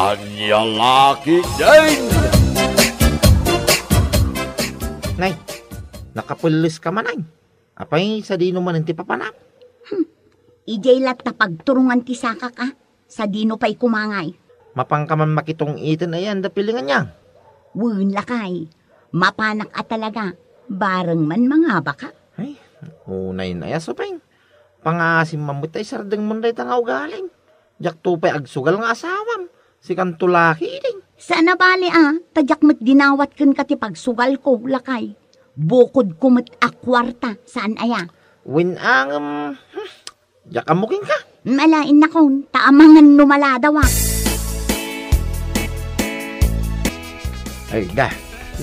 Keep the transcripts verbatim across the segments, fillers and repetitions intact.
Ania la ketdin? Nay, nakapelles ka man, ay. Apay, sadino manen ti papanam? Hmm. Idiay latta pagturongan ti sakak, a. Sadino pay kumangay? Mapanka man makitong-iten a yan da pilingan niya? Wen, lakay. Mapanak a talaga. Bareng man mangabaka. Ay, unay na ya, Supeng. Pangaasim man met ay sardengmon dayta nga ugalim. Diakto pay agsugal nga asawam. Sikanto la ketdin. Saan a bale a, ta diak met dinawat kenka ti pagsugalko, lakay. Bukodko met a kuarta, saan aya? Wen, ngem, hmm, diak ammo kenka. Malain nakon, ta amangan no maladawa. Ay, da,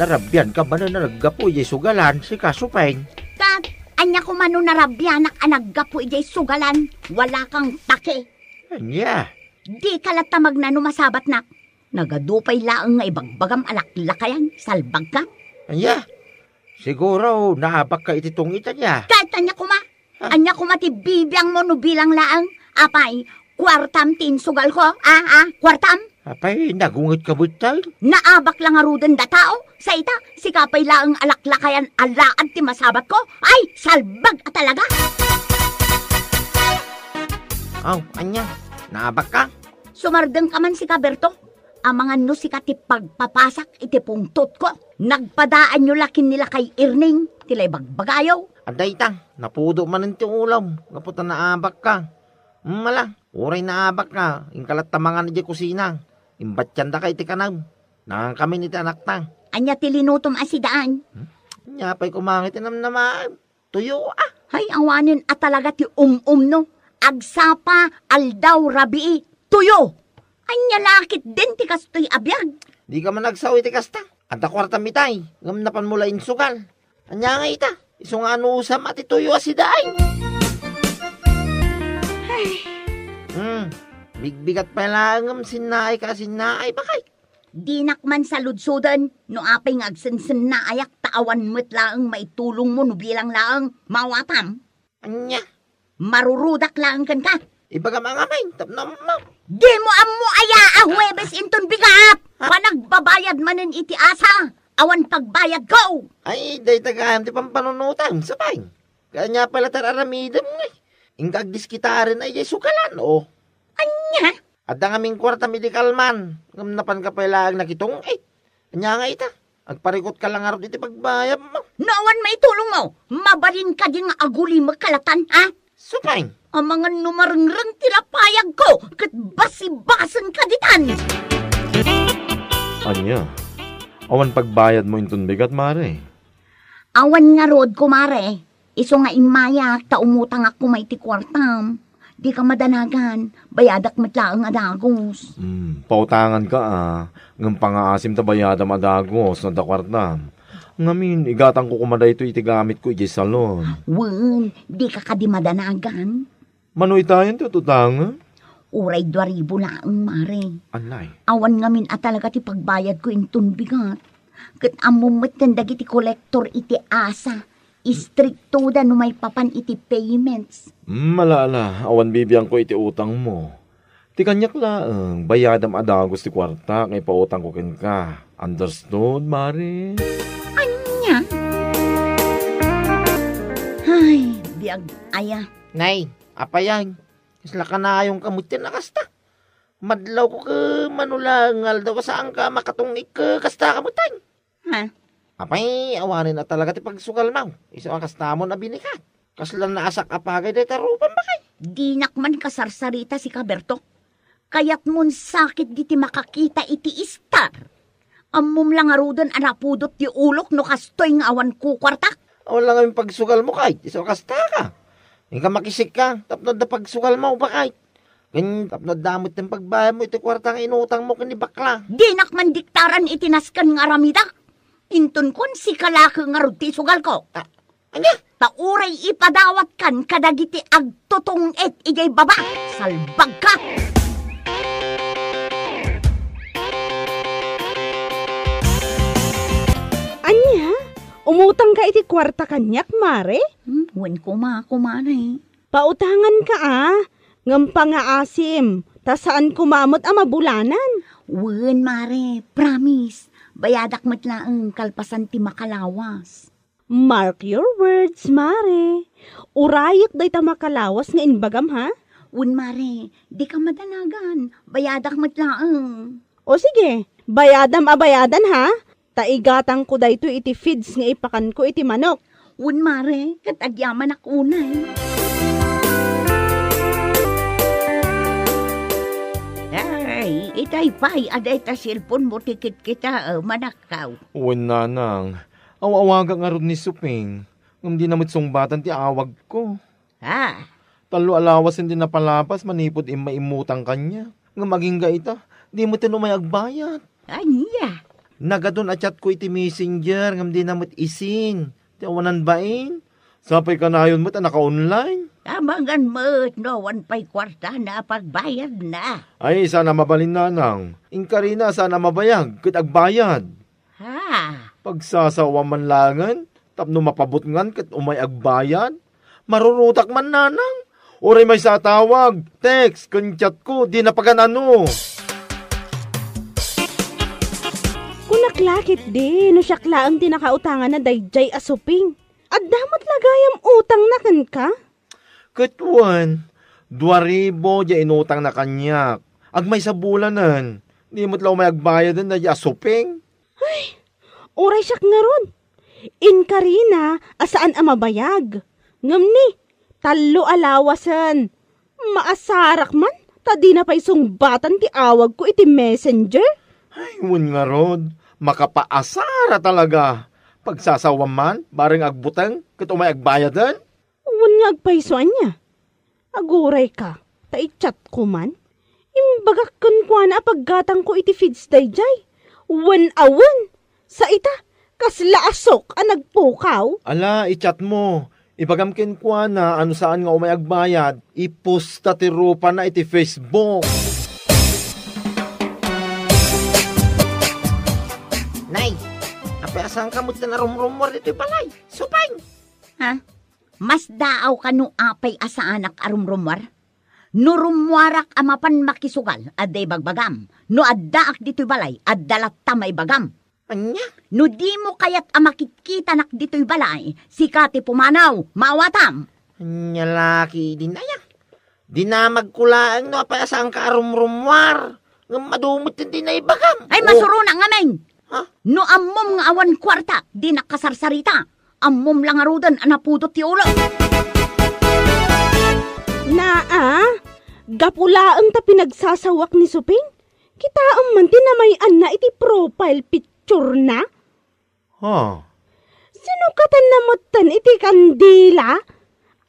narabian ka ba na naggapu iti sugalan, sika, Supeng? Kat, ania koma no narabianak a naggapu iti sugalan, wala kang pake. Ania? Di ka latta magna no masabatnak. Nagadu pay laeng nga ibagbagam a laklakayan, salbag ka. Ania? Siguro, naabak ka iti tungit, ania? Kat ania koma? Ha? Ania koma ti bibiangmo no bilang laeng? Apay, kuartam ti insugalko? A, a, kuartam? Apay, nagunget ka bettaw? Naabak la ngaruden da tao? Sa ita, sika pay laeng a laklakayan a laad ti masabatko? Ay, salbag a talaga! Aw, ania? Naabak ka? Sumardeng ka man, sika, Berto. Amangan no sika ti pagpapasak iti pungtotko. Nagpadaanyo la ken ni lakay Erning ti la ibagbagayo. Adda ita, napudo manen ti ulam gapu ta naabak ka. Mala, uray naabak ka, inka latta mangan idiay kusina. Imbattiandaka iti kanam. Nangankamin iti anakta. Ania ti linutom a sidaan? Hmm? Ania pay koma nga ti namnamaem? Tuyo, a. Hay, awanen a talaga ti um-um, no? Agsapa, aldaw, rabii, tuyo! Ania la ketdin ti kastoy a biag? Di ka man agsao iti kasta. Adda kuartam itay, ngem napanmo la insugal. Ania nga ita? Isu nga anusam a ti tuyo a sidaan. Ay. Hmm, bigbigat pay laeng ngem sinnaay ka a sinnaay, bakay. Dinak man saludsoden no apay nga agsensenaayak ta awan met laeng maitulongmo no bilang laeng, maawatam? Ania? Marurudak laeng kenka. Ibagam a ngamin, tapno ammo. Dimo ammo aya a Huwebes inton bigat? Ha? Panagbabayad manen iti asa, awan pagbayadko. Ay, dayta gayam ti pampanunotam, Supeng. Ket ania pay latta ti ar-aramidem, ngay? Inka agdiskitaren a idiay sugalan, o. Ania? Adda ngamin kuartam idi kalman, ngem napanka pay laeng nakitong-it. Ania nga ita? Agparikutka la ngarud iti pagbayadmo. No awan maitulongmo, mabalin kadi nga agulimekka latan, a? Supeng! Amangan no marengreng ti lapayagko ket basibasenka ditan! Ania? Awan pagbayadmo inton bigat, mare? Awan ngarud, kumare. Isu nga immayak ta umutangak koma iti kuartam. Dika madanagan, bayadak met laeng a dagus. Hmm, pautanganka a, ngem pangaasim ta bayadam a dagus no adda kuartam. Ngamin, igatangko koma daytoy iti gamitko idiay salon. Wen, dika kadi madanagan? Mano itayen ti ut-utangen? Uray dua ribu laeng, mare. Anay? Awan ngamin a talaga ti pagbayadko inton bigat. Ket ammom met ken dagiti kolektor iti asa. Istriktoda no maipapan iti payments. Hmm, ala, ala, awan bibiangko iti utangmo. Ti kaniak laeng, bayadam a dagus ti kuarta nga ipautangko kenka. Understood, mare? Ania? Ay, biag aya. Nay, apay a, kasla kanayonka met ti a kasta. Madlawko ket mano laeng nga aldaw a saanka a makatong-it ket kastaka met, ay. Ha? Apay, awanen a talaga ti pagsugalmo. Isu a kastamon a binikat. Kasla naasak a pagay dayta rupam, bakay. Dinak man kasarsarita, sika, Berto. Kayatmon sakit diti makakita iti istar. Ammom la ngaruden a napudot ti ulok no kastoy nga awan kukuartak. Awan la ngamin pagsugalmo, kay isu a kastaka. Inka makisikka, tapno adda pagsugalmo, bakay. Ken tapno adda met ti pagbayadmo iti kuarta nga inutangmo ken ni bakla. Dinak mandiktaran iti nasken nga aramidak. Inton kuan, sika la ket ngarud ti isugalko. Ah, ania? Ta uray ipadawatkan kadagiti agtutong-it idiay baba. Salbagka! Ania? Umutangka iti kuarta kaniak, mare? Hmm, wen koma, kumare. Pautanganka a, ngem pangaasim, ta saan koma met a mabulanan. Wen, mare, promise. Bayadak met laeng kalpasan ti makalawas. Mark your words, mare. Urayek dayta makalawas nga imbagam, ha? Wen, mare, dika madanagan. Bayadak met laeng. O sige, bayadam a bayadan, ha? Ta igatangko daytoy iti feeds nga ipakanko iti manok. Wen, mare, ket agyamanak unay. Ay, itay pay a dayta cellphone mo ti kitkita, eh, manakkaw. Wen, nanang, aw-awagak ngarud ni Suping, ngem dina met sungbatan ti awagko. Ha? Tallo a lawasen ti napalabas manipud immay immutang kaniak. Ngem agingga ita, di met umay agbayad. Ania? Nagadun a chatko iti messenger ngem dina met isin ti awanan bain. Sapay kanayon met a naka-online. Amangan met no awan pay kuartana a pagbayadna. Ay, saan a mabalin, nanang. Inkarina, saan a mabayag ket agbayad. Ha? Pagsasawa man laengen tapno mapabutngan ket umay agbayad? Marurutak man, nanang. Uray maysa a tawag, text, ken chatko, di napagan-ano. Kunak la ketdi, no siak laeng ti nakautanganna daydiay a Suping. Adda met la gayam utangna kenka? Ket wen, dua ribu diay inutangna kaniak. Agmaysa bulanen, di met la umay agbayaden daydiay a Suping. Ay, uray siak ngarud. Inkarina a saan a mabayag. Ngem ni, tallo a lawasen. Maasarak man, ta dina pay sungbatan ti awagko iti messenger. Ay, wen ngarud, makapaasar a talaga. Pagsasawa man, bareng agbuteng, ket umay agbayaden? Wen nga agpayso ania? Agurayka, ta i-chatko man. Imbagak kenkuana a paggatangko iti feeds daydiay. Wen a wen! Sa ita, kasla asok a nagpukaw. Ala, i-chatmo. Ibagam kenkuana a no saan nga umay agbayad, iposta ti rupana iti Facebook. Nay, apay a saanka met ti narumrumuar ditoy balay? Suping! Ha? Masdaawka no apay a saanak a rumrumuar? No rummuarak a mapan makisugal, adda ibagbagam. No addaak ditoy balay, adda latta maibagam. Ania? No dimo kayat a makitkitanak ditoy balay, sika ti pumanaw, maawatam. Ania la ketdin aya? Dinamagko laeng no apay a saanka a rumrumuar. Ngem adu met ti naibagam. Ay, oh, masurona ngamin! Ha? No ammom nga awan kuarta, dinak kasarsarita. Ammom la ngaruden a napudot ti ulo. Naa, gapu laeng ta pinagsasawak ni Suping, kitaem man ti namay-anna iti profile picture-na. Ha? Sinukatanna metten iti kandila?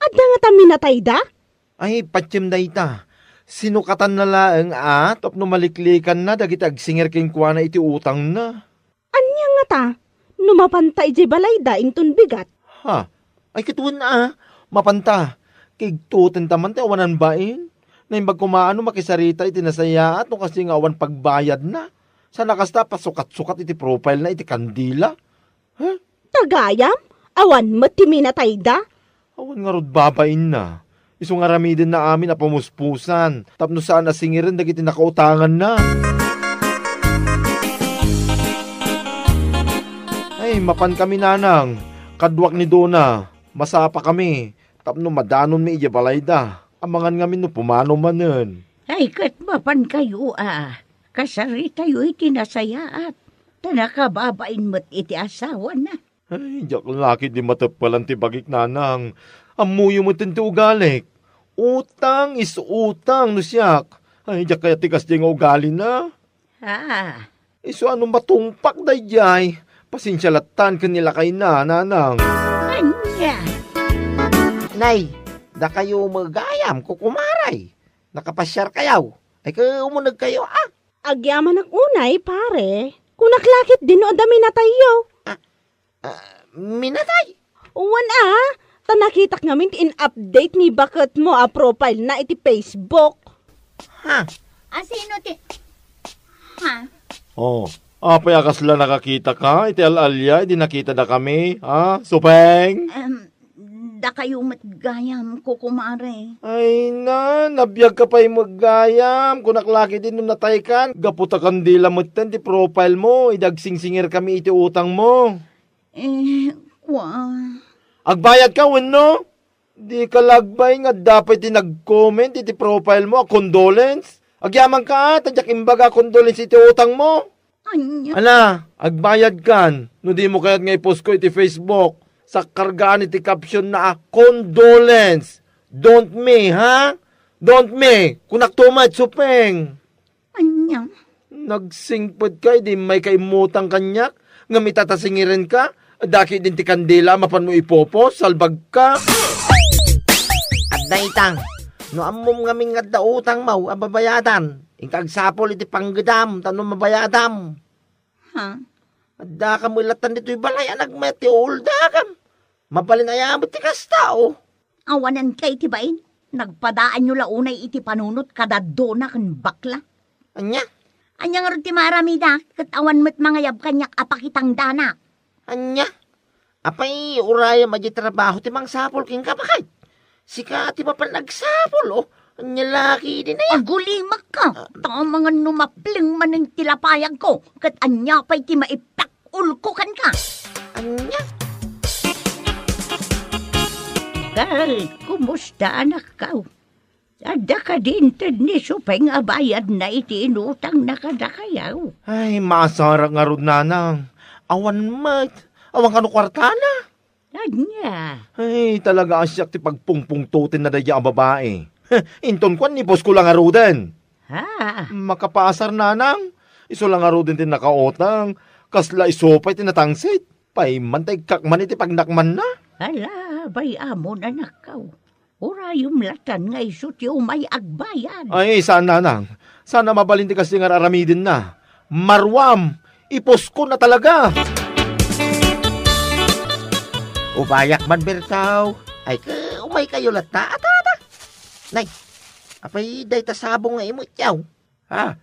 Adda ngata minatayda? Ay, patiem dayta. Sinukatanna laeng a tapno maliklikanna dagiti agsingir kenkuana iti utangna. Ania ngata no mapanta idiay balayda inton bigat? Ha? Ay, ket wen a, mapanta. Kigtutenta man ti awanan bain. Naimbag koma a no makisarita iti nasayaat no kasdi nga awan pagbayadna. Saan a kasta, pasukat-sukat iti profile-na iti kandila. Ha? Ta gayam, awan met ti minatayda. Awan ngarud babainna. Isu nga aramidenna amin a pamuspusan tapno saan a singiren dagiti nakautanganna. Ay, mapankami, nanang. Kaduak ni Dona. Masapakami tapno madanonmi idiay balayda. Amangan ngamin no pumanaw manen. Ay, ket mapankayo a kasaritayo iti nasayaat, ta nakababain met iti asawana. Ay, diak la ketdi mateppelan ti bagik, nanang. Ammoyo met ti ugalik. Utang is utang no siak. Ay, diak kayat ti kasdiay nga ugalina. Ah. Isu a no matungpak daydiay, pasensia lattan ken ni lakayna, nanang. Ania? Nay, dakayo met gayam, kukumaray. Nakapasiarkayo? Ay, ket umunegkayo, a? Agyamanak unay, pare. Kunak la ketdi no adda minatayyo. Ah, ah, minatay? Wen a, ta nakitak ngamin ti in-update ni baketmo a profile-na iti Facebook. Ha? A, sino ti, ha? Oh, apay a kasla nakakitaka iti al-alia idi nakitadakami, ha, Suping? Em, Dakayo met gayam, kukumare. Ay na, nabiag ka pay met gayam. Kunak la ketdi no nataykan. Gapu ta kandila metten ti profile mo, idi agsingsingirkami iti utang mo. Eh, kua. Agbayad ka wenno? Di ka lagbay nga adda pay ti nag-comment iti profile mo a condolence. Agyaman ka, ah, ta diak imbaga a condolence iti utang mo. Ania? Ala, agbayad kan. No di mo kayat nga ipost ko iti Facebook, sakkargaan iti caption na a condolence. Don't me, ha? Don't me. Kunak to met, Supeng. Ania? Nagsingpet ka, idi immay ka immutang kaniak, ngem ita ta singiren ka, adda ketdin ti kandila a mapanmo ipopost, salbag ka. Adda ita. No ammom ngamin nga adda utang mo a babayadan, inka agsapul iti panggedam, ta no mabayadam. Ha? Adda ka met latta ditoy balay a nagmayat ti uuldakam. Mabalin aya met ti kasta, o. Awanen kay ti bain, nagpadaanyo la unay iti panunot kadaddona ken bakla. Ania? Ania ngarud ti maaramidak, ket awan met mangayab kaniak a pakitangdanak. Ania? Apay, urayem a diay trabaho ti mangsapul kenka, baket? Sika ti mapan agsapul, o. Ania la ketdin aya? Agulimek ka, ta amangan no mapleng manen ti lapayagko, ket ania pay ti maiptak ulko kenka. Ania? Kal, kumusta, anakko? Adda kadi inted ni Supeng a bayadna iti inutangna kadakayo? Ay, maasarak ngarud, nanang. Awan met. Awan kano kuartana. Ania? Ay, talaga a siak ti pagpungpungtotenna daydiay a babai. Inton kuan, iposko la ngaruden. Ha? Makapaasar, nanang. Isu la ngaruden ti nakautang. Kasla isu pay ti natangsit. Pay man ta ikkak man iti pagnakmanna. Ala, bay-amon, anakko. Urayem latan nga isu ti umay agbayad. Ay, saan, nanang. Saan a mabalin ti kasta nga ar-aramidenna. Maruam, iposkon a talaga. Ubayak man, Bertaw. Ay, ka, umaykayo latta. Ata, ata. Nay, apay dayta sabong nga imutyaw? Ha?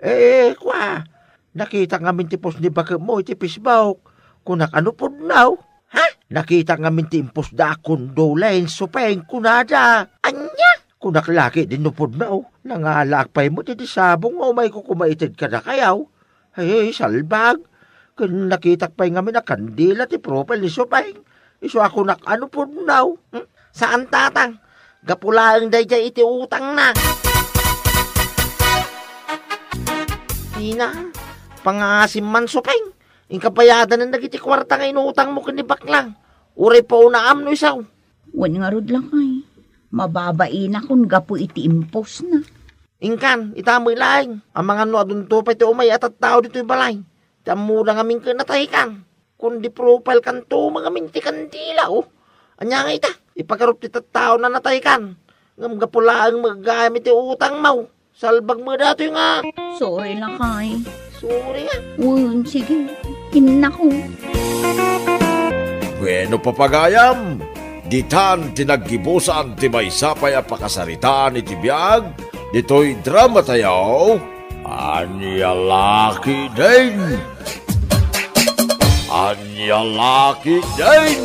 Eh, kua, nakitak ngamin ti post ni baketmo iti Facebook. Kunak a no pudno. Ha? Nakitak ngamin ti impostda a condolence, Supeng, kunada. Ania? Kunak la ketdin no pudno. Nangalaak pay met iti sabong nga umayko koma ited kadakayo. Ay, salbag. Ken nakitak pay ngamin a kandila ti profile ni Supeng. Isu a kunak a no pudno. Hmm? Saan, tatang. Gapu laeng daydiay iti utangna. Ina, pangaasim man, Supeng. Inka bayadanen dagiti kuarta nga inutangmo ken ni baklang. Uray paunam no isu. Wen ngarud, lakay. Mababainak gapu iti impostna. Inkan, ita met laeng. Amangan no adunto pay ti umay a tattao ditoy balay. Ti ammoda ngamin ket nataykan. Kundi profile kanto ngamin ti kandila, o. Ania nga ita? Ipagarup ti tattaona nataykan. Ngem gapu laeng met gayam iti utangmo. Salbag met datoy nga. Sorry, lakay. Sorry nga. Wen, sige. Innako. Bueno, papagayam, ditan ti naggibusan ti maysa pay a pakasaritaan iti biag ditoy drama tayo. Ania la ketdin? Ania la ketdin?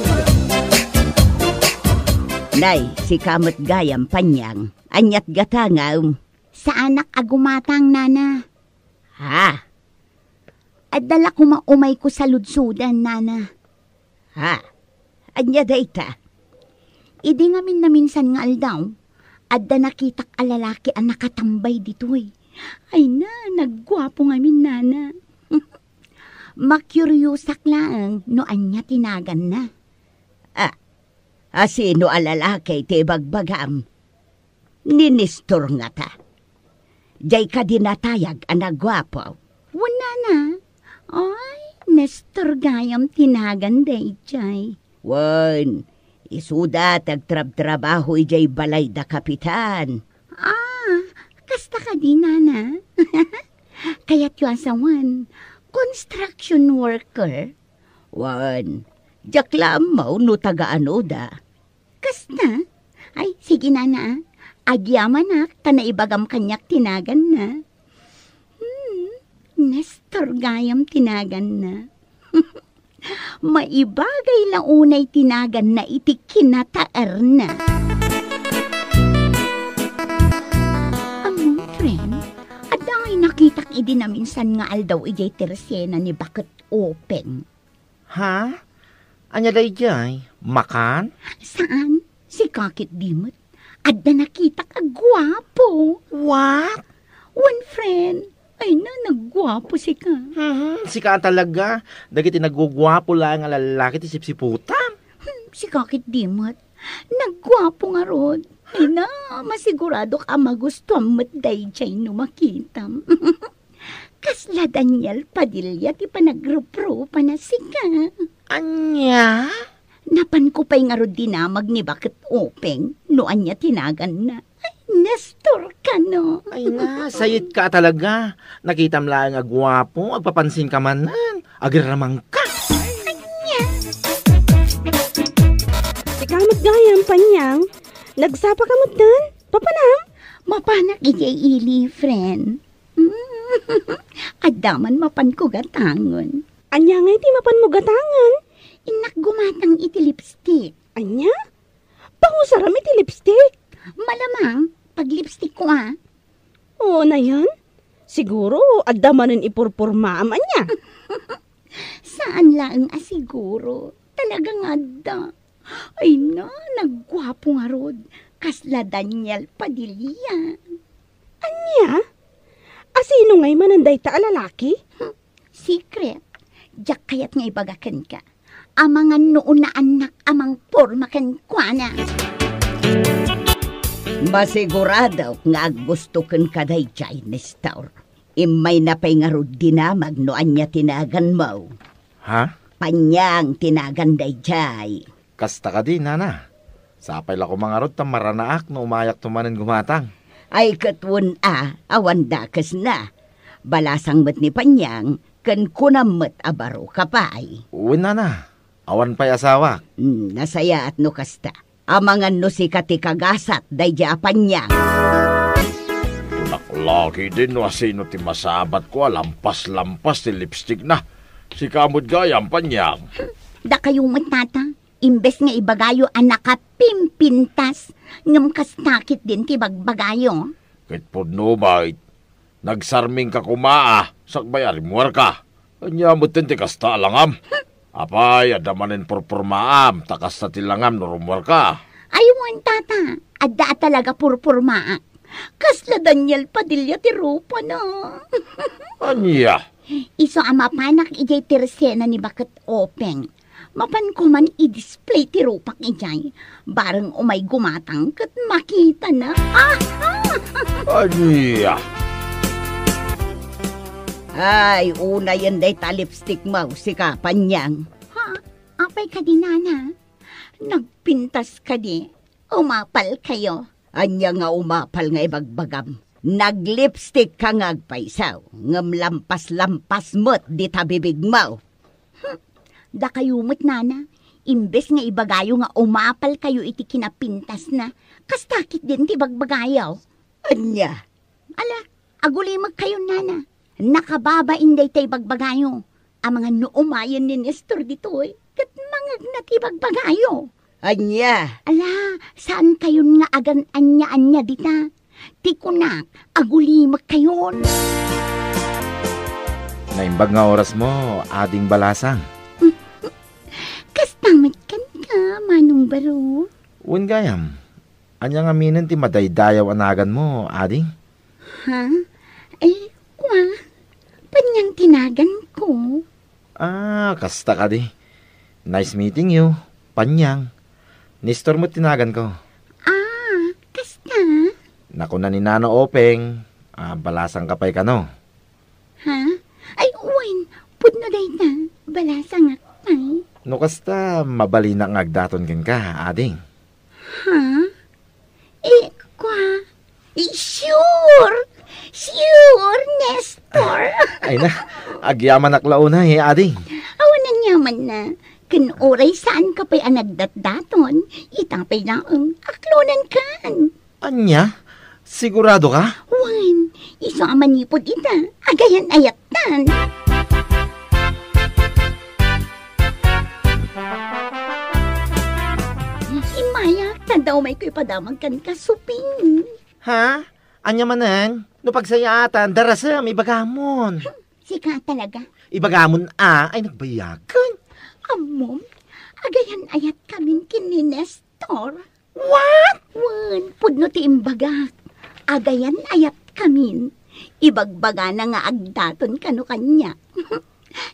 Nay, sika met gayam, Panyang. Aniat gatangam? Saanak a gumatang, nana. Ha? Adda la koma umayko saludsodan, nana. Ha? Ania dayta? Idi ngamin naminsan nga aldaw, adda nakitak a lalaki a nakatambay ditoy. Ay na, nagguapo ngamin, nana. Makiuriosak laeng no ania ti naganna. Ah, a sino a lalaki ti ibagbagam? Ni Nestor ngata. Diay kadi natayag a naguapo. Wen, nana. Ay, Nestor gayam ti nagan daydiay. Wen, isuda ti agtrabtrabaho idiay balay da Kapitan. Ah, kasta kadi, nana? Kayatyo a sawen, construction worker? Wen, diak la ammo no taga-anoda. Kasta? Ay, sige, nana, ah. Agyamanak ta naibagam kaniak ti naganna. Hmm, Nestor gayam ti naganna. Maibagay la unay ti naganna iti kinataerna. Ammom, friend, adda ngay nakitak idi naminsan nga aldaw idiay tersena ni Baket Openg. Ha? Ania daydiay? Makan? Saan? Sika ketdi met. Adda nakitak a guapo. What? Wen, friend. Ay na, nagguapo sika. Mhm, sika talaga. Dagiti nagguguapo laeng a lallaki ti sipsiputam. Hmm, sika ketdi met. Nagguapo ngarud. Ay na, masiguradok a magustuam met daydiay no makitam. Kasla Daniel Padilla ti panagruprupana sika. Ania? Napanko pay ngarud dinamag ni Baket Openg no ania ti naganna. Ay, Nestor kano. Ay na, sayitka talaga. Nakitam laeng a guapo, agpapansinka manen, agirramangka. Ania? Sika met gayam, Panyang. Nagsapaka metten? Papanam? Mapanak idiay ili, friend. Adda man mapanko gatangen. Ania ngay ti mapanmo gatangen? Innak gumatang iti lipstick. Ania? Pangusaram iti lipstick? Malamang, paglipstickko a. Oo, nayon? Siguro, adda manen ipurpurmaam, ania? Saan laeng a siguro. Talaga nga adda. Ay na, nagguapo ngarud. Kasla Daniel Padilla. Ania? Asino ngay manen dayta a lalaki? Hmm, secret. Diak kayat nga ibaga kenka. Amangan no unaannak a mangporma kenkuana. Masiguradok nga aggusto kenka daydiay, Nestor. Immayna pay ngarud dinamag no ania ti naganmo. Ha? Panyang ti nagan daydiay. Kasta kadi, nana. Sapay la koma ngarud ta maranaak no umayakto manen gumatang. Ay, ket wen a, awan dakesna. Balasang met ni Panyang, ken kunam met a baroka pay. Wen, nana. Awan pay asawak. Hmm, nasayaat no kasta. Amangan no sika ti kagasat daydiay a Panyang. Kunak la ketdin no asino ti masabatko a lampas-lampas ti lipstickna. Sika met gayam, Panyang. Dakayo met, tata. Imbes nga ibagayo a nakapimpintas, ngem kasta ketdin ti bagbagayo. Ket pudno met, nagsarmingka koma a sakbay a rimmuarka. Ania metten ti kasta a langam? Apay, adda manen purpurmaam, ta kasta ti langam no rummuarka. Ay wen, tata, adda a talaga purpurmaak. Kasla Daniel Padilla ti rupana. Ania? Isu a mapanak idiay tersena ni Baket Openg. Mapanko man i-display ti rupak idiay. Bareng umay gumatang ket makitana. Ah! Ania? Ay, unayen dayta lipstickmo, sika, Panyang. Ha? Apay kadi, nana? Nagpintas kadi? Umapalkayo. Ania nga umapal nga ibagbagam? Naglipstick ka nga agpayso, ngem lampas-lampas met dita bibigmo. Hmm, dakayo met, nana, imbes nga ibagayo nga umapalkayo iti kinapintasna, kasta ketdin ti bagbagayo. Ania? Ala, agulimekkayon, nana. Nakababain dayta ibagbagayo. Amangan no umayen ni Nestor ditoy, ket mangegna ti ibagbagayo. Ania? Ala, saankayon nga agan-ania-ania dita. Ti kunak, agulimekkayon. Naimbag nga orasmo, Ading Balasang. Kasta met kenka, Manong Baro. Wen gayam, ania ngaminen ti madaydayaw a naganmo, Ading? Ha? Ay, kua, Panyang ti naganko. Ah, kasta kadi. Nice meeting you, Panyang. Nestor met ti naganko. Ah, kasta? Nakuna ni Nana Openg, ah, balasangka pay kano. Ha? Ay, wen, pudno dayta, balasangak pay. No kasta, mabalinak nga agdaton kenka, Ading. Ha? Eh, kua? Eh, sure! Sure, Nestor! Ay na, agyamanak la unay, Ading. Awan aniamanna. Ken uray saanka pay a nagdatdaton, ita pay laeng, aklonankan. Ania? Siguradoka? Wen, isu a manipud ita, agayan-ayattan. Ta umayko ipadamag kenka, Suping. Ha? Ania manen? No pagsayaatan, darasem, ibagamon. Sika talaga. Ibagamon a, ay nagbayagen. Ammom, agayan-ayat kamin ken ni Nestor. What? Wen, pudno ti imbagak. Agayan-ayat kamin. Ibagbagana nga agdaton kano kaniak.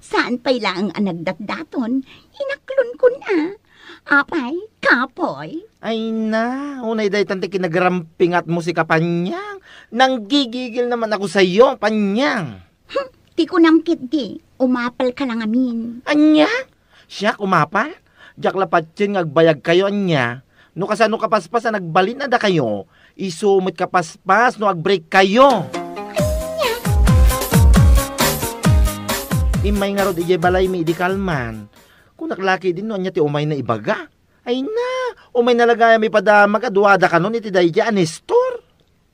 Saan pay laeng a nagdatdaton, inaklonkon a. Apay, kapoy? Ay na, unay daytan ti kinagarampingatmo, sika Panyang. Nanggigigil naman ako sayo, Panyang. Hmm, ti kunam ketdi, umapalka la ngamin. Ania? Siak umapal? Diak la patien nga agbayagkayo ania? No kasano kapaspas a nagbalin a dakayo, isu met kapaspas no agbreakkayo. Ania? Immay ngarud idiay balaymi idi kalman. Kunak la ketdin no ania ti umayna ibaga. Ay na, umayna la gayam ipadamag a duada kanon iti daydiay a Nestor.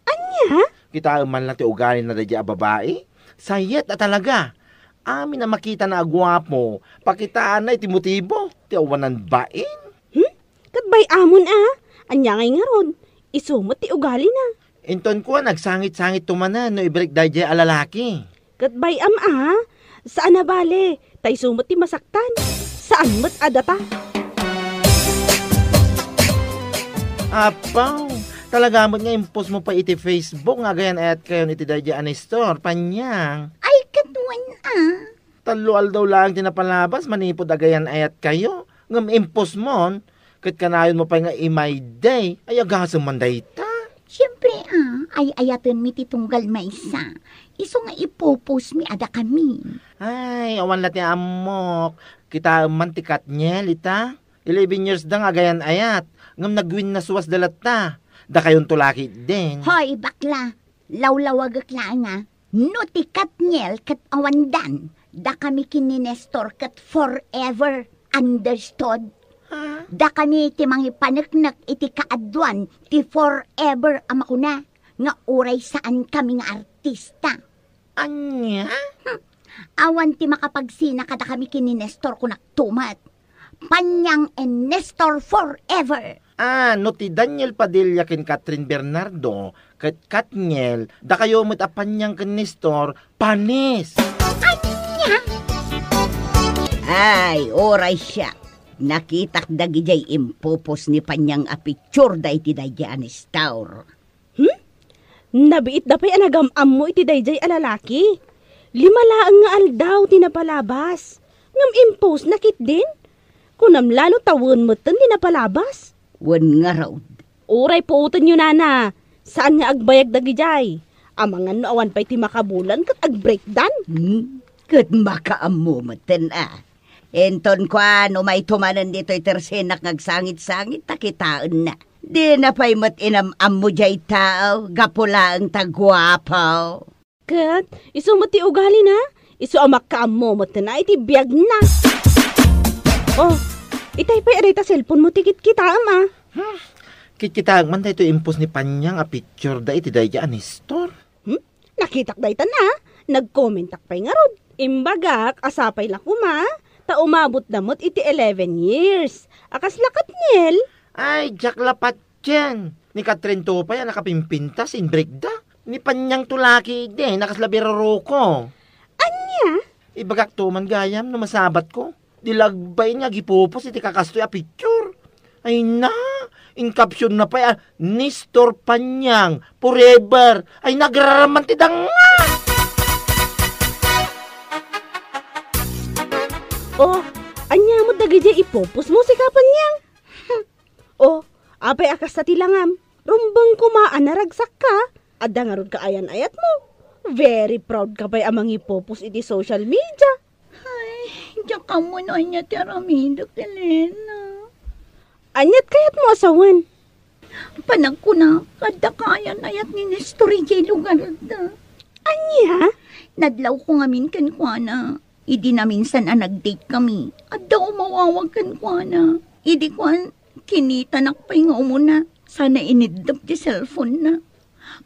Ania? Kitaem man la ti ugalina daydiay a babai. Sayet a talaga. Amin a makitana a guapo, pakitaanna iti motibo ti awanan bain. Hmm? Ket bay-amon a. Ania ngay ngarud? Isu met ti ugalina. Inton kua, nagsangit-sangitto manen no ibreak daydiay a lalaki. Ket bay-am a, saan a bale, ta isu met ti masaktan. Saan met a data. Apaw, talaga met nga impostmo pay iti Facebook nga agayan-ayatkayon iti daydiay a Nestor, Panyang. Ay, ket wen a. Tallo aldaw laeng ti napalabas manipud agayan-ayatkayo, ngem impostmon, ket kanayonmo pay nga imaydi, ay agasem man dayta. Siempre a, ay-ayatenmi ti tunggal maysa. Isu nga ipopostmi a dakami. Ay, awan la ti ammok. Kitaem man ti Katniel ita. Eleven years da nga agayan-ayat, ngem nagwinnaswasda latta. Dakayonto la ketdin. Hoy, bakla! Lawlawagek laeng a, no ti Katniel ket awandan, dakami ken ni Nestor ket forever, understood? Ha? Dakami ti mangipaneknek iti kaaduan ti forever a makuna nga uray saankami nga artista. Ania? Hmm. Awan ti makapagsina kadakami ken ni Nestor, kunakto met. Panyang and Nestor forever! Ah, no ti Daniel Padilla ken Catherine Bernardo ket Katniel, dakayo met a Panyang ken Nestor, panis! Ania? Ay, uray siak. Nakitak dagidiay impopos ni Panyang a picture da iti daydiay a Nestor. Hmm? Nabiitda pay a nagam-ammo iti daydiay a lalaki. Lima laeng nga aldaw ti napalabas. Ngem impostna ketdin? Kunam la no ta wen metten ti napalabas? Wen ngarud. Uray puotenyo, nana. Saan nga agbayag dagidiay. Amangan no awan pay ti makabulan ket agbreakdan. Hmm? Ket makaammo metten a. Inton kuan, umayto manen ditoy tersenak nga agsangit-sangit ta kitaenna. Dina pay met inam-ammo diay tao, gapu laeng ta guapo. Ket isu met ti ugalina, isu a makaammo metten a iti biagna. Oh, itay pay a dayta cellphone mo ti kitkitaem a. Hmm, kitkitaek man daytoy impos ni Panyang a picture da iti daydiay a Nestor. Hmm? Nakitak daytan a, nagkomentak pay ngarud. Imbagak a sapay la koma, ta umabotda met iti eleven years. A kasla Katniel? Ay, diak la patien. Ni Katrin to pay a nakapimpintas, inbreakda. Ni Panyang to la ketdi, a kasla biraroko. Ania? Ibagak to man gayam no masabatko. Di la agbain nga agipupos iti kakastoy a picture. Ay na, in caption na pay a, "Nestor Panyang, forever." Ay, nagraraman ti danga! Oh, ania met dagidiay ipupos mo, sika Panyang? Oh, apay a kasta ti langam? Rumbeng koma a naragsakka. Adda ngarud kaayan-ayatmo. Very proud ka pay a mangipupos iti social media. Ay, diak ammo no ania ti aramidek, Elena. Aniat kayatmo a sawen? Panagkunak, adda kaayan-ayat ni Nestor idiay lugarda. Ania? Nadlawko ngamin kenkuana. Idi naminsan a nag-date kami, adda umawawag kenkuana. Idi kuan, kinitanak pay nga umuna, sana iniddep ti cellphone-na.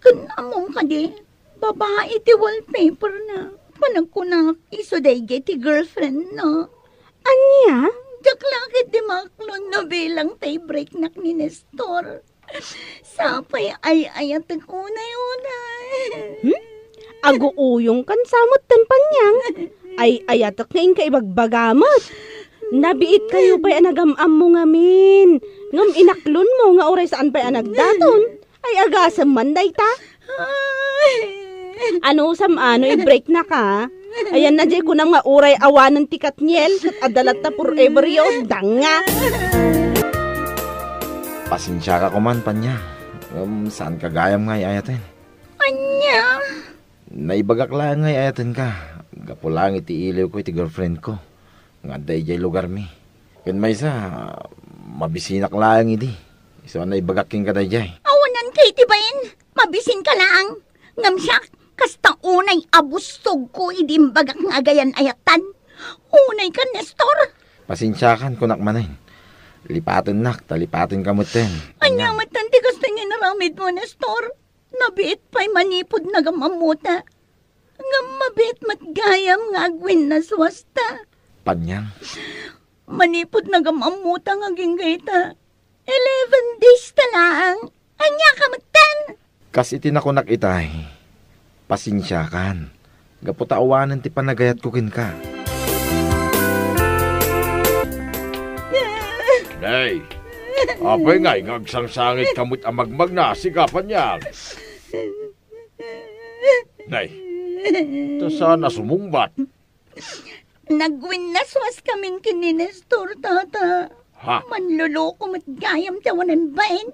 Ken ammom kadi, babai ti wallpaper-na. Panagkunak, isu daydiay ti girlfriend-na. Ania? Diak la ketdi maaklon no bilang tay breaknak ni Nestor. Sapay ay-ayatek unay-unay. Hmm? Aguuyongkan sa metten, Panyang. Ay-ayatek nga inka ibagbaga met. Nabiit kayo pay a nagam-ammo ngamin. Ngem inaklonmo nga uray saan pay a nagdaton. Ay, agasem man dayta. Ay. Ano, sam-ano, i-breaknaka? Ayanna, jay kunam nga uray awanen ti Katniel, ket adda latta forever yo, danga. Pasensiaka koman, Panyang. Ngem saanka gayam nga ay-ayaten. Ania? Naibagak laeng nga ay-ayatenka. Gapu laeng iti iliwko iti girlfriendko nga adda idiay lugarmi. Ken maysa, mabisinak laeng idi. Isu a naibagak kenka daydiay. Awananka iti bain, mabisinka laeng. Ngem siak, kasta unay a bustogko idi imbagak nga agayan-ayatan. Unayka, Nestor. Pasensiakan, kunak manen. Lipatennak, ta lipatenka metten. Ania metten ti kastoy nga inaramidmo, Nestor? Nabiit pay manipud nagam-ammota. Ngem mabiit met gayam nga agwinnaswasta. Panyang. Manipud nagam-ammota nga agingga ita, eleven days ta laeng. Ania ka metten? Kas iti nakunak itay, pasensiakan. Gapu ta awanen ti panagayatko kenka. Nay, apay ngay nga agsangsangitka met a magmagna, sika, Panyang? Nay, ta saan a sumungbat? Nagwinnaswaskamin ken ni Nestor, tata. Ha? Manloloko met gayam ti awanan bain.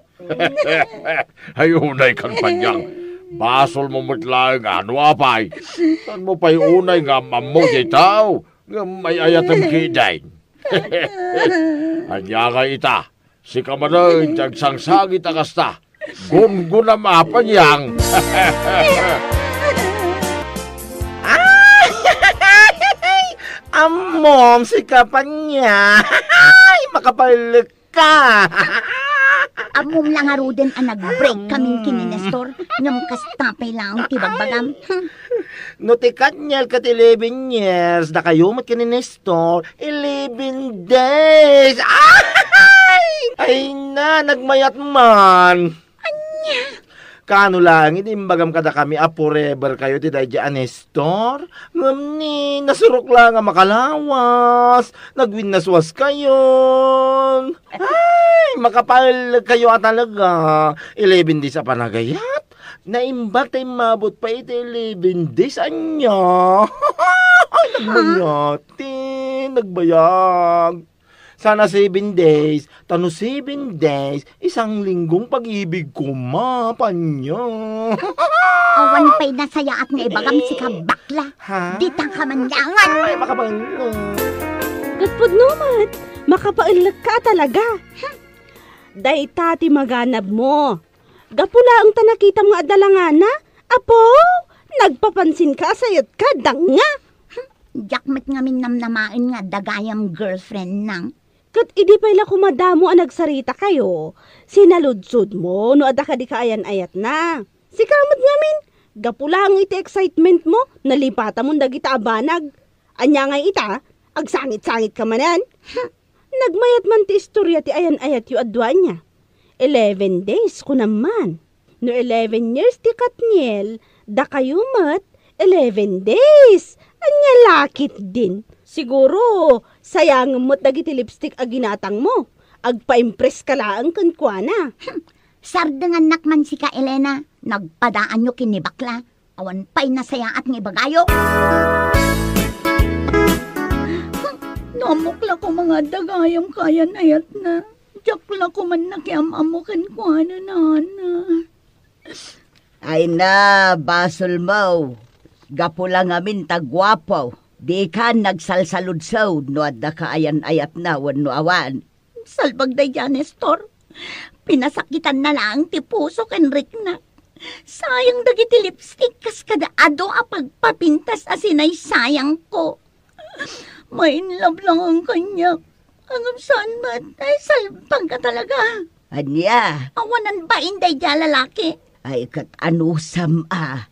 Ay, unaykan, Panyang. Basolmo met laeng a no apay. Saanmo pay unay nga am-ammo jay tao ngem ay-ayatem ketdin. Ania ngay ita? Sika manen ti agsangsangit a kasta. Gunggonam a, Panyang. Ay! Ammom, sika, Panyang. Ay, makapaellek ka. Ammom la ngaruden a nag-break kamin ken ni Nestor, ngem kasta pay laeng ti bagbagam. Hmm. No ti Katniel ket eleven years, dakayo met ken ni Nestor, eleven days. Ay! Ay na, nagmayat man. Ania? Kaano laeng idi imbagam kadakami a forever kayo ti daydi a Nestor? Ngem ni, nasurok laeng a makalawas, nagwinnaswas kayon. Ay, makapaellek kayo a talaga. Eleven days a panagayat? Naimbag ta immabot pay iti eleven days, ania? Ay, nagmayat, ti, nagbayag. Sana seven days, ta no seven days, isang linggong pag-ibig koma, Panyang. Awan pay nasayaat nga ibagam, sika bakla. Ha? Dita ka man laengen. Ay, makapaellek. Ket pudno met, makapaellek ka talaga. Dayta ti maganabmo. Gapu laeng ta nakitam nga adda langana, apo, nagpapansinka a sayatka, danga. Diak met ngamin namnamaen nga adda gayam girlfriend nang. Ket idi pay la koma damo a nagsaritakayo, sinaludsodmo no adda kadi kaayan-ayatna. Sika met ngamin, gapu laeng iti excitementmo, nalipatamon dagita a banag. Ania ngay ita, agsangit-sangit ka manen? Nagmayat man ti istoria ti ayan-ayatyo a dua ania. Eleven days, kunam man. No eleven years ti Katniel, dakayo met, eleven days. Ania la ketdin? Siguro, sayangem met dagiti lipstick a ginatangmo. Agpa-impress ka laeng kenkuana. Sardengannak man sika, Elena. Nagpadaanyo ken ni bakla. Awan pay nasayaat nga ibagayo. No ammok la koma nga adda gayam kaayan-ayatna, diak la koma nakiam-ammo kenkuana, nana. Ay na, basolmo. Gapu la ngamin ta guapo. Dika nagsalsaludsod no adda kaayan-ayatna wenno awan. Salbag daydiay a Nestor. Pinasakitanna laeng ti puso ken riknak. Sayang dagiti lipstick kas kada adu a pagpapintas a sinaysayangko. Ma-in love laeng kaniak. Ngem saan met, ay, salbag ka talaga. Ania? Awanan bain daydiay a lalaki. Ay, ket anusam a.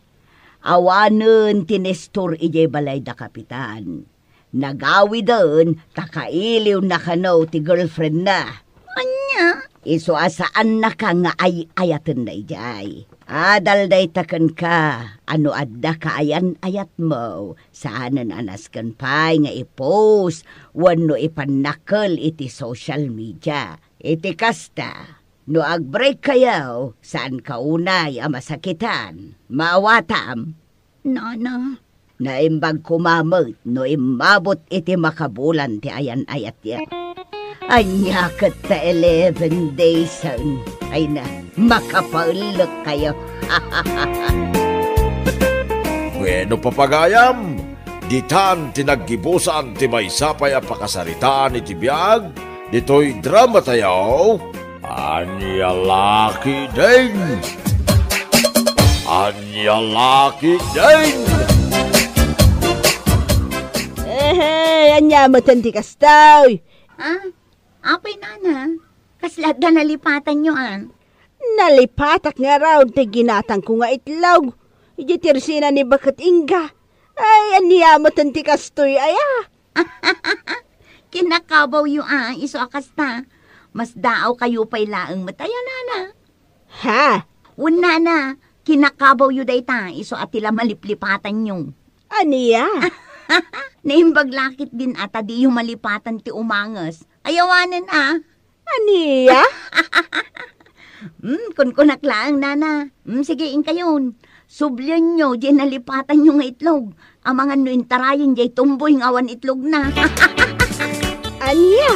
Awanen ti Nestor idiay balay da Kapitan. Nagawiden ta kailiwna kano ti girlfriendna. Ania? Isu a saannaka nga ay-ayatenna idiay. Adal dayta kenka a no adda kaayan-ayatmo, saanen a nasken pay nga i-post wenno ipannakkel iti social media. Iti kasta, no ag-break kayo, saanka unay a masakitan. Maawatam? Nana. Naimbag koma met no immabot iti makabulan ti ayan-ayatyo. Ania ket ta eleven daysen? Ay na, makapaellek kayo. Bueno, papagayam, ditan ti naggibusan ti maysa pay a pakasaritaan iti biag ditoy drama tayo. Ania la ketdin? Ania la ketdin? Ehe, ania met ti kastoy? Ah, apay, nana? Kasla adda nalipatanyo, ah? Nalipatak ngarud ti ginatangko nga itlog. Iti tirsina ni Baket Inga. Ay, ania met ti kastoy, aya? Kinakabawyo a, isu a kasta. Masdaaw kayo pay laeng met aya, nana. Ha? Wen, nana, kinakabawyo dayta, isu a ti la maliplipatanyo. Ania? Naimbag la ketdin a ta diyo malipatan ti umanges. Ay awanen a. Ania? Hmm, kunkunak laeng, nana. Hmm, sige, inkayon. Sublienyo diay nalipatanyo nga itlog. Amangan no intarayen diay tumboy nga awan itlogna. Ania?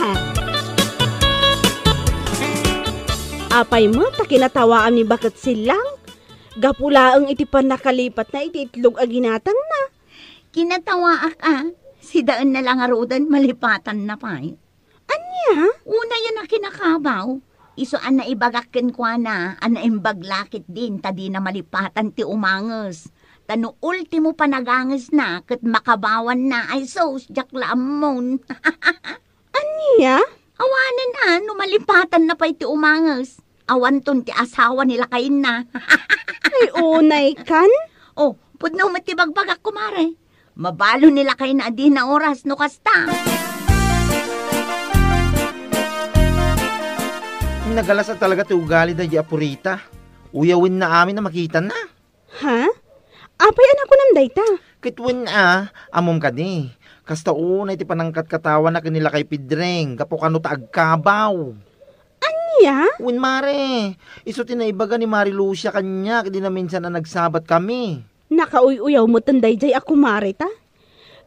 Apay met ta kinatawaam ni Baket Sillang? Gapu laeng iti pannakalipatna iti itlog a ginatangna. Kinatawaak a, sidaenna la ngaruden malipatanna pay. Ania? Unayen a kinakabaw. Isu a naibagak kenkuana a naimbag la ketdin ta dina malipatan ti umanges. Ta no ultimo panagangesna ket makabawanna, ay sus, diak la ammon. Ania? Awanen a, no malipatanna pay ti umanges. Awanton ti asawa ni lakayenna. Ay, unay kan? Oh, pudno met ti bagbagak, kumare. Mabalo ni lakayna a dina oras no kasta. Nagalas a talaga ti ugali daydi a Purita. Uyawenna amin a makitanna. Ha? Apay a nakunam dayta? Ket wen a, ammom kadi, kasta unay ti panangkatkatawana ken ni lakay Pedreng gapu kano ta agkabaw. Ania? Wen, mare, isu ti naibaga ni Mari Lucia kaniak idi naminsan a nagsabat kami. Nakauy-uyaw metten daydiay a kumare ta.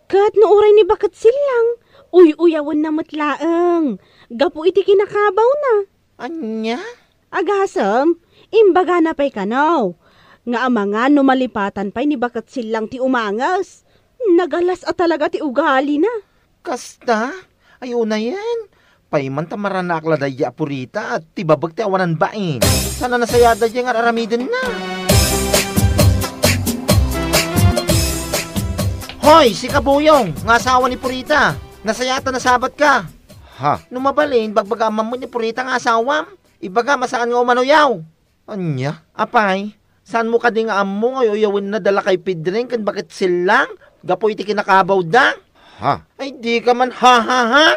Ket no uray ni Baket Sillang, uy-uyawenna met laeng gapu iti kinakabawna. Ania? Agasem, imbagana pay kano nga amangan no malipatan pay ni Baket Sillang ti umanges. Nagalas a talaga ti ugalina. Kasta? Ay, unayen. Pay man ta maranaak la daydi a Purita, ti babek ti awanan bain. Saan a nasayaat daydi nga ar-aramidenna. Hoy, sika Buyong, nga asawa ni Purita. Nasayaat a nasabatka. Ha? No mabalin, bagbagaam man met ni Purita nga asawam. Ibagam a saan nga umanoyaw. Ania? Apay, saanmo kadi nga ammo nga uyawenna da lakay Pedreng ken Baket Sillang gapu iti kinakabawda? Ha? Ay, dika man ha, ha, ha?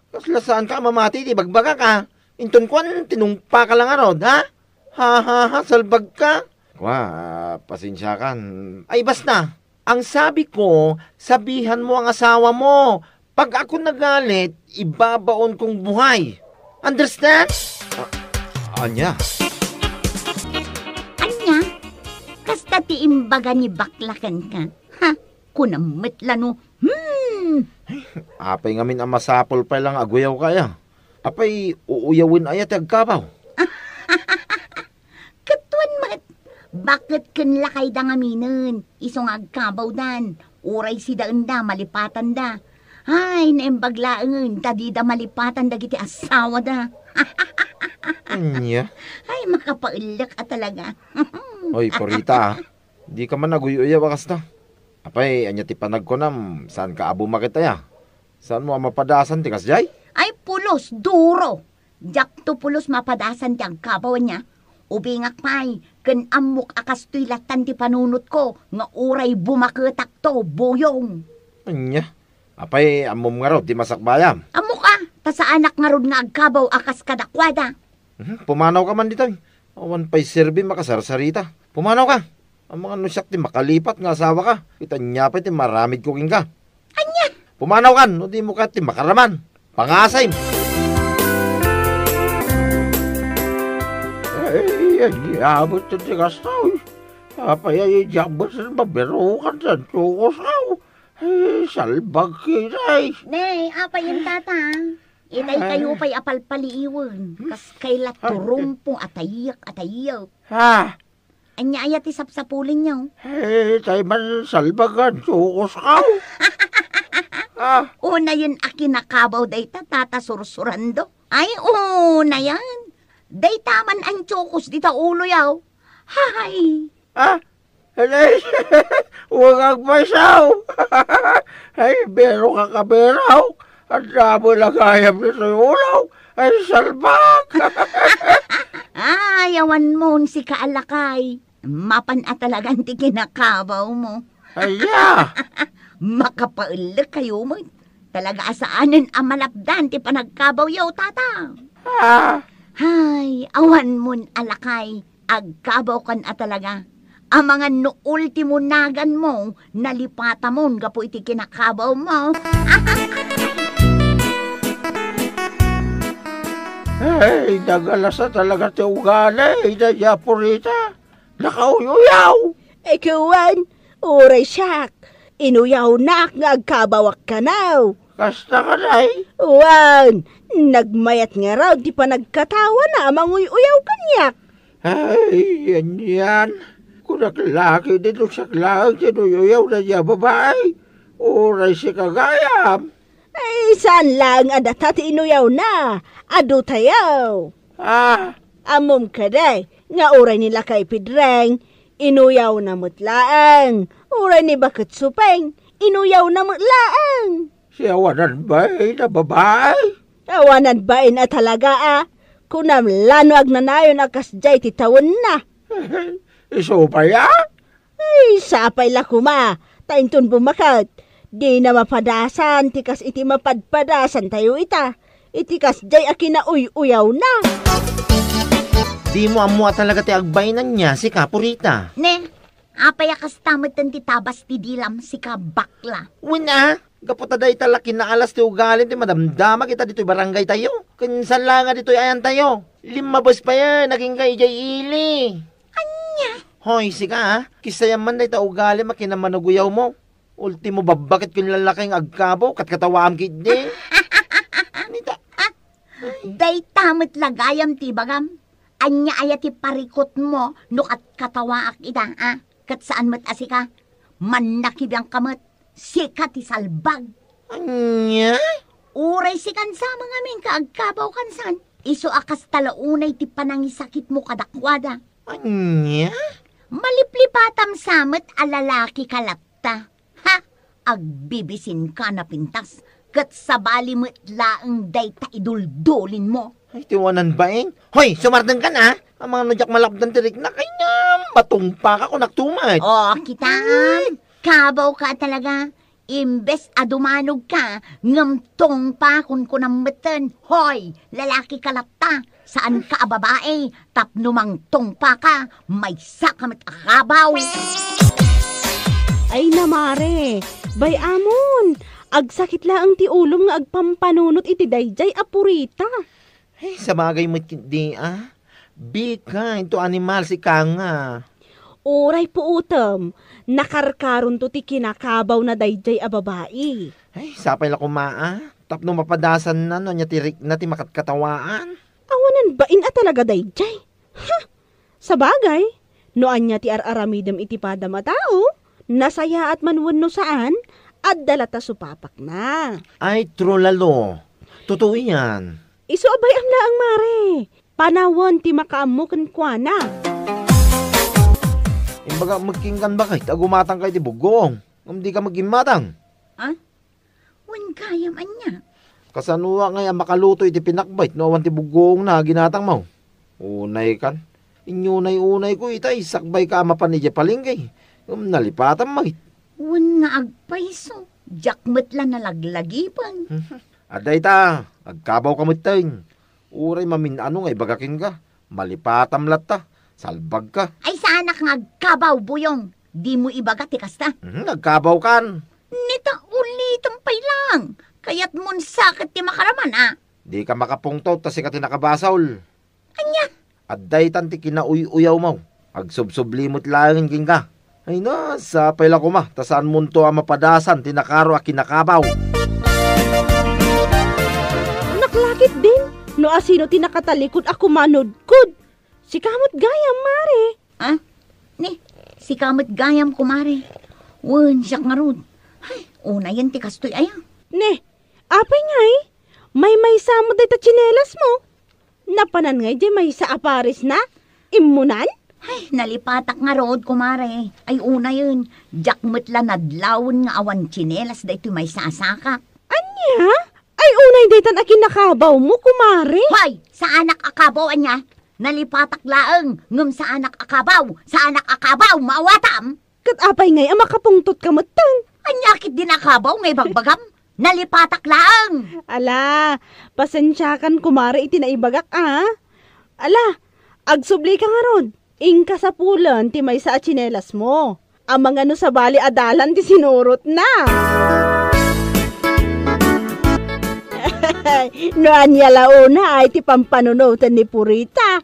Kasla saanka a mamati iti bagbagak a. Inton kuan, tinungpaka la ngarud, ha? Ha, ha, ha, salbagka. Kua, ah, pasensiakan. Ay, basta. Ang sabi ko, sabihan mo ang asawa mo. Pag ako nagalit, ibabaon kong buhay. Understand? A-, ania? Ania? Kasta ti imbaga ni bakla kenka. Ha? Kunam met la no. Hmm. Apay ngamin a masapul pay la nga aguyaw kaya. Apay, uuyawen aya ti agkabaw? Ket wen met, baket ken lakayda ngaminen, isu nga agkabawdan, uray sidaenda, malipatanda. Ay, naimbag laengen, ta dida malipatan dagiti asawada. Ania? Ay, makapaellek a talaga. Oy, Purita, ah. Dika man aguy-uyaw a kasta. Apay, ania ti panagkunam, saanka a bumaket aya? Saanmo a mapadasan ti kasdiay? Ay, pulos, duro! Diakto pulos mapadasan ti agkabaw ania. Ubingak pay, ken ammok a kastoy lattan ti panunotko nga uray bumaketakto, Buyong. Ania? Apay, ammom ngarud ti masakbayam? Ammoka, ta saanak ngarud nga agkabaw a kas kadakuada. Mhm, pumanawka man ditoy. Awan pay serbi makasarsarita. Pumanawka. Amangan no siak ti makalipat nga asawaka, ket ania pay ti maaramidko kenka? Ania? Pumanawkan, no dimo kayat ti makaraman. Pangasem! Ay, ania met ti kasta, uy. Apay, ay, diak met mabirukan ti antiokos, aw. Ay, salbag kita, ay. Nay, apay, intata? Itay kayo pay a palpaliiwen. Kas kayla turumpo a tayek, a tayek. Ha? Ania aya ti sapsapulenyo? Eh, tay man salbag nga antiokos, aw. Ah. Unayen a kinakabaw dayta, Tata Sursurando. Ay, unayen. Dayta man antiokos dita uloyo. Hay. Ah? Ay, wen agpayso. Ay, bero ka, kabero. Adda met la gayam ditoy ulo. Ay, salbag. Ay, awan mon sika a lakay. Mapan a talagan ti kinakabaw mo. Aya. Makapaellek kayo met. Talaga a saanen a malapdan ti panagkabawyo, tata. Ah. Hay, awan mon a lakay. Agkabawkan a talaga. Amangan no ultimo naganmo, nalipatamon gapu iti kinakabaw mo. Ay, nagalasa talaga ti ugali, ida Diaporita. Nakauyaw! Ikaw, wen, uray siak. Inuyawnak nga agkabawak kano. Kasta kadi? Wen, nagmayat ngarud ti panagkatawana a manguy-uyaw kaniak. Ay, yan, yan. Kunak la ketdi no siak laeng ti inuy-uyaw daydiay a babai. Uray sika gayam. Ay, saan laeng a data ti inuyawna. Adu tayo. Ah. Ammom kadi nga uray ni lakay Pedreng, inuyawna met laeng. Uray ni Baket Supeng, inuyawna met laeng. Siya awanan bain a babai? Awanan bain a talaga a. Kunam la no agnanayon a kasdiay ti tawenna. Isu pay a? Ay, sapay la koma, ta inton bumaket, dina mapadasan ti kas iti mapadpadasantayo ita, iti kasdiay a kinauy-uyawna. Dimo ammo a talaga ti agbainanna, sika, Purita. Ne, apay a kasta metten ti tabas ti dilam, sika, bakla? Wen a, gapu ta dayta la kinaalas ti ugalim ti madamdama kita ditoy barangaytayo. Ken saan la nga ditoy ayantayo. Limmabes payen, agingga idiay ili. Ania? Hoy, sika, a. Kisayam man dayta ugalim a kinammanuguyawmo. Ultimo, babbaket ken lalaki nga agkabaw, katkatawaam ketdi. Nita. Dayta met la gayam ti ibagam. Ania aya ti parikutmo no katkatawaak ida, a? Ket saan met a sika. Mannakibiangka met. Sika ti salbag. Ania? Uray sikan sa mangamin ka agkabaw kansan. Isu a kasta la unay ti panangisakitmo kadakuada. Ania? Maliplipatam sa met a lalaki ka latta. Ha? Agbibisinka a napintas, ket sabali met laeng dayta iduldulinmo. Ay, ti wanan bain. Hoy, sumardengkan a! Amangan no diak malapdan ti riknak, ay, matungpaka kunak tumet. O, kitaem. Ay. Kabawka a talaga. Imbes a dumanogka, ngem tungpa kunkunam metten. Hoy, lalaki ka latta, saanka a babai, tapno mangtungpaka, maysaka met a kabaw. Ay na, mare, bay-amon, agsakit laeng ti ulom nga agpampanunot iti daydiay a Purita. Ay, sabagay met ketdi a. Bika, into animal sika nga. Uray puotem, nakarkaronto ti kinakabawna daydiay a babai. Ay, sapay la koma a. Tapno mapadasanna no ania ti rikna ti makatkatawaan. Awanan bain a talaga daydiay. Ha! Sabagay, no ania ti ar-aramidem iti padam a tao, nasayaat man wenno saan, adda latta supapakna. Ay, true, Lalo. Totoo yan. Isu a bay-am laeng, mare. Panawen ti makaammo kenkuana. Imbagak met kenka, baket, a gumatangka iti buggoong, ngem dika met gimmatang. Ah? Wen gayam ania? Kasanoak ngay a makaluto iti pinakbet no awan ti buggoongna a ginatangmo? Unaykan. Inyunay-unayko ita, isakbayka a mapan idiay palengke. Ngem nalipatam met. Wen nga agpayso. Diak met la nalaglagipen. Adda ita, agkabawka metten. Uray mamin-ano nga ibaga kenka. Malipatam latta. Salbagka. Ay, saanak nga agkabaw, Buyong. Dimo ibaga ti kasta. Mhm, agkabawkan. Nita, ulitem pay lang. Kayatmon sa ket ti makaraman, a? Dika makapungtot ta sika ti nakabasol. Ania? Adda itan ti kinauy-uyawmo. Agsubsubli met laeng kenka. Ay na, sapay la koma, ta saanmonto a mapadasan ti nakaro a kinakabaw. Naklakit din, no asino ti nakatalikod a kumanudkod. Sika met gayam, Mare. Ah? Ni, sika met gayam, kumare. Wen, siak ngarud. Ay, unayen ti kastoy aya. Ne, apay ngay? Maymaysa met dayta tsinelasmo? Napanan ngay diay maysa a pares na? Immunan? Ay, nalipatak ngarud, kumare. Ay, unayen, diak met la nadlawen nga awan tsinelas daytoy maysa a sakak. Ania? Ay, unay daytan a kinakabawmo, kumare. Hoy, saanak a kabaw, ania? Nalipatak laeng, ngem saanak a kabaw, saanak a kabaw, maawatam? Ket apay ngay a makapungtotka metten? Ania ketdin a kabaw nga ibagbagam? Nalipatak laeng. Ala, pasensiakan kumare iti naibagak, a. Ala, agsublika ngarud. Inka sapulen ti maysa a tsinelasmo. Amangan no sabali a dalan ti sinurotna. No ania la unay ti pampanunoten ni Purita.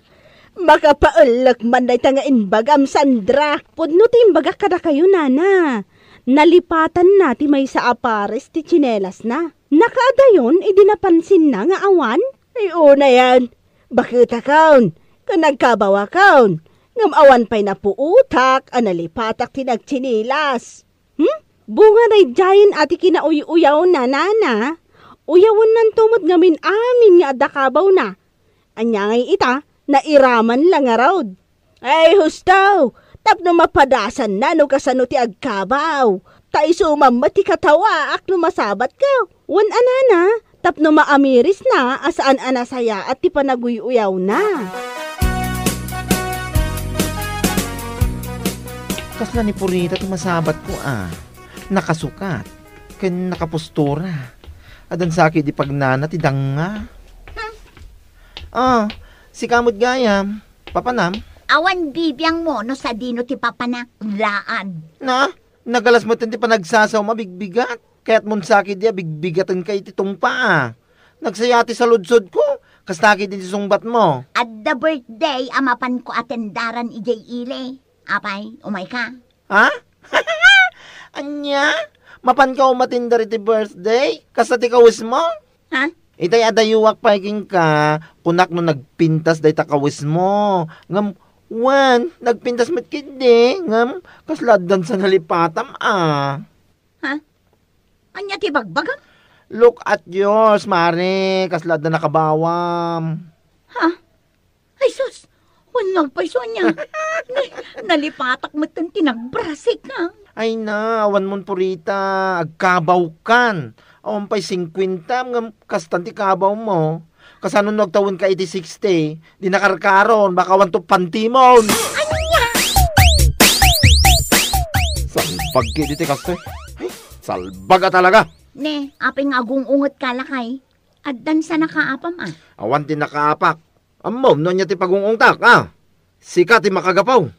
Makapaellek man dayta nga imbagam, Sandra. Pudno ti imbagak kadakayo, nana. Nalipatanna ti maysa a pares ti tsinelasna. Nakaadayon idi napansinna nga awan? Ay, unayen. Baketakon, ken agkabawakon. Ngem awan pay napuotak a nalipatak ti nagtsinilas. Hmm? Bunga daydiayen a ti kinauy-uyawna, nana. Uyawennanto met ngamin amin nga adda kabawna. Ania ngay ita, nairaman la ngarud. Ay, husto! Tapno mapadasanna no kasano ti agkabaw. Ta isu man met ti katawaak no masabatko. Wen a nana, tapno maamirisna a saan a nasayaat ti panaguy-uyawna. Kasla ni Purita ti masabatko, a. Nakasukat. Ken nakapostura. Addan sa ketdi pagnana ti danga. Hmm. Ah, sika met gayam, papanam? Awan bibiangmo no sadino ti papanak, laan. Na, nagalas metten ti panagsasawma, bigbigat. Kayatmon sa ketdi a bigbigatenka iti tungpa, a. Nagsaya ti saludsodko, kasta ketdi ti sungbatmo. Adda birthday a mapanko a tendaran idiay ili. Apay, umayka? Ha? Ania? Mapanka umatindar iti birthday? Kasta ti kawesmo? Ha? Itay adayuak pay kenka, kunak no nagpintas dayta kawesmo. Ngem, wen, nagpintas met ketdi. Ngem, kasla addan sa nalipatam, a. Ha? Ania ti bagbagam? Look at yours, Mare. Kasla adda nakabawam. Ha? Ay, sus! Wen nga agpayso ania. Nalipatak metten ti nagbrasik, ha? Ay na, awan mon Purita. Agkabawkan. Awan pay singkuenta, ngem kastan ti kabawmo. Kasano no agtawenka iti sixty? Di nakarkaron, baka awanto pantimon. Ania? Salbag ketdi ti kastoy. Ay, salbag a talaga. Ne, apay nga agung-ungetka, lakay? Addan sa nakaapam, a. Awan ti nakaapak. Ammom no ania ti pagung-ungtak, a. Sika ti makagapu.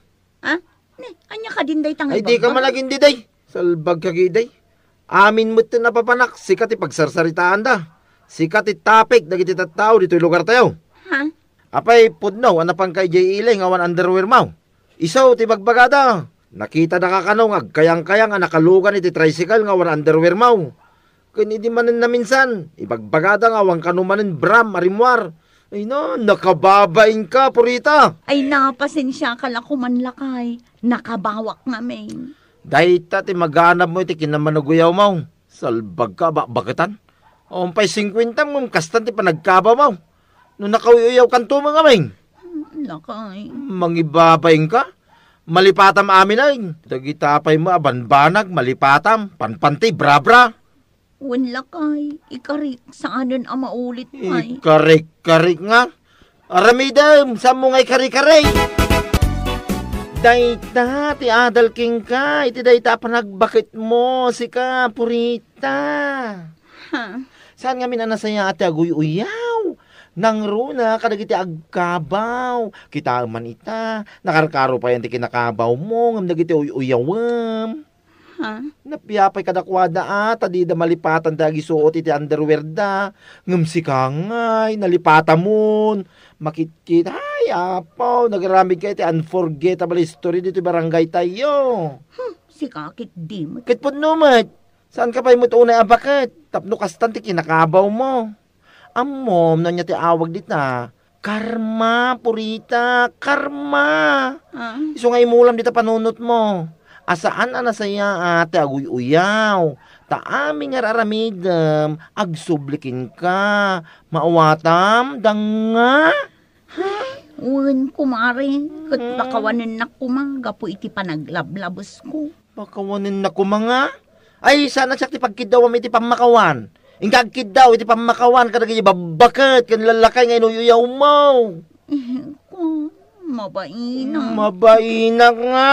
Ha? Ne, ania kadin dayta nga ibagbag? Ay, dika man agin diday. Salbagka ketdi. Amin met ti napapanak, sika ti pagsarsaritaanda. Sika ti topic dagiti tattao ditoy lugartayo. Ha? Apay, pudno a napanka idiay ili nga awan underwearmo? Isu ti bagbagada. Nakitada ka kano nga agkayangkayang a nakalugan iti tricycle nga awan underwearmo. Ken idi manen naminsan, ibagbagada nga awan kano manen bra a rimmuar. Ay na, nakababainka, Purita. Ay na, pasensiaka la koman, lakay. Nakabawak ngamin. Dayta ti maganabmo iti kinammanuguyawmo. Salbagka, bakbaketan. Awan pay singkuentam ngem kastan ti panagkabawmo. No nakauy-uyawkanto met ngamin. Lakay. Mangibabainka? Malipatam amin ay. Dagita pay met a banbanag, malipatam, panpanti, brabra. Wen lakay, ikarik, saanen a maulit pay. Ikarik-karik nga. Aramidem, saanmo nga ikari-kari? Dayta ti adal kenka iti dayta a panagbaketmo, sika, Purita. Ha? Saan ngamin a nasayaat ti aguy-uyaw? Nangruna kadagiti agkabaw. Kitaem man ita, nakarkaro payen ti kinakabawmo ngem dagiti uy-uyawem. Ha? Napia pay kadakuada a ta dida malipatan ti agisuot iti underwear da. Ngem sika ngay, nalipatamon. Makitkit, ay, apo, nagaramidka iti unforgettable story ditoy barangay tayo. Hmm, sika ket di met. Ket pudno met, saanka pay met unay a baket tapno kastan ti kinakabawmo? Ammom no ania ti awag dita? Karma, Purita, karma. Ah. Isu nga imulam dita panunotmo. A saan a nasayaat ti aguy-uyaw. Ta amin nga ar-aramidem, agsubli kenka. Maawatam, danga? Wen, kumare, ket Hmm. pakawanennak koma gapu iti panaglablabesko. Pakawanennak koma nga? Ay, saan a siak ti pagkiddawam iti pammakawan. Inka agkiddaw iti pammakawan kadagiti babbaket ken lallakay nga inuy-uyawmo. Eh, ko, mabainak. Mabainak nga.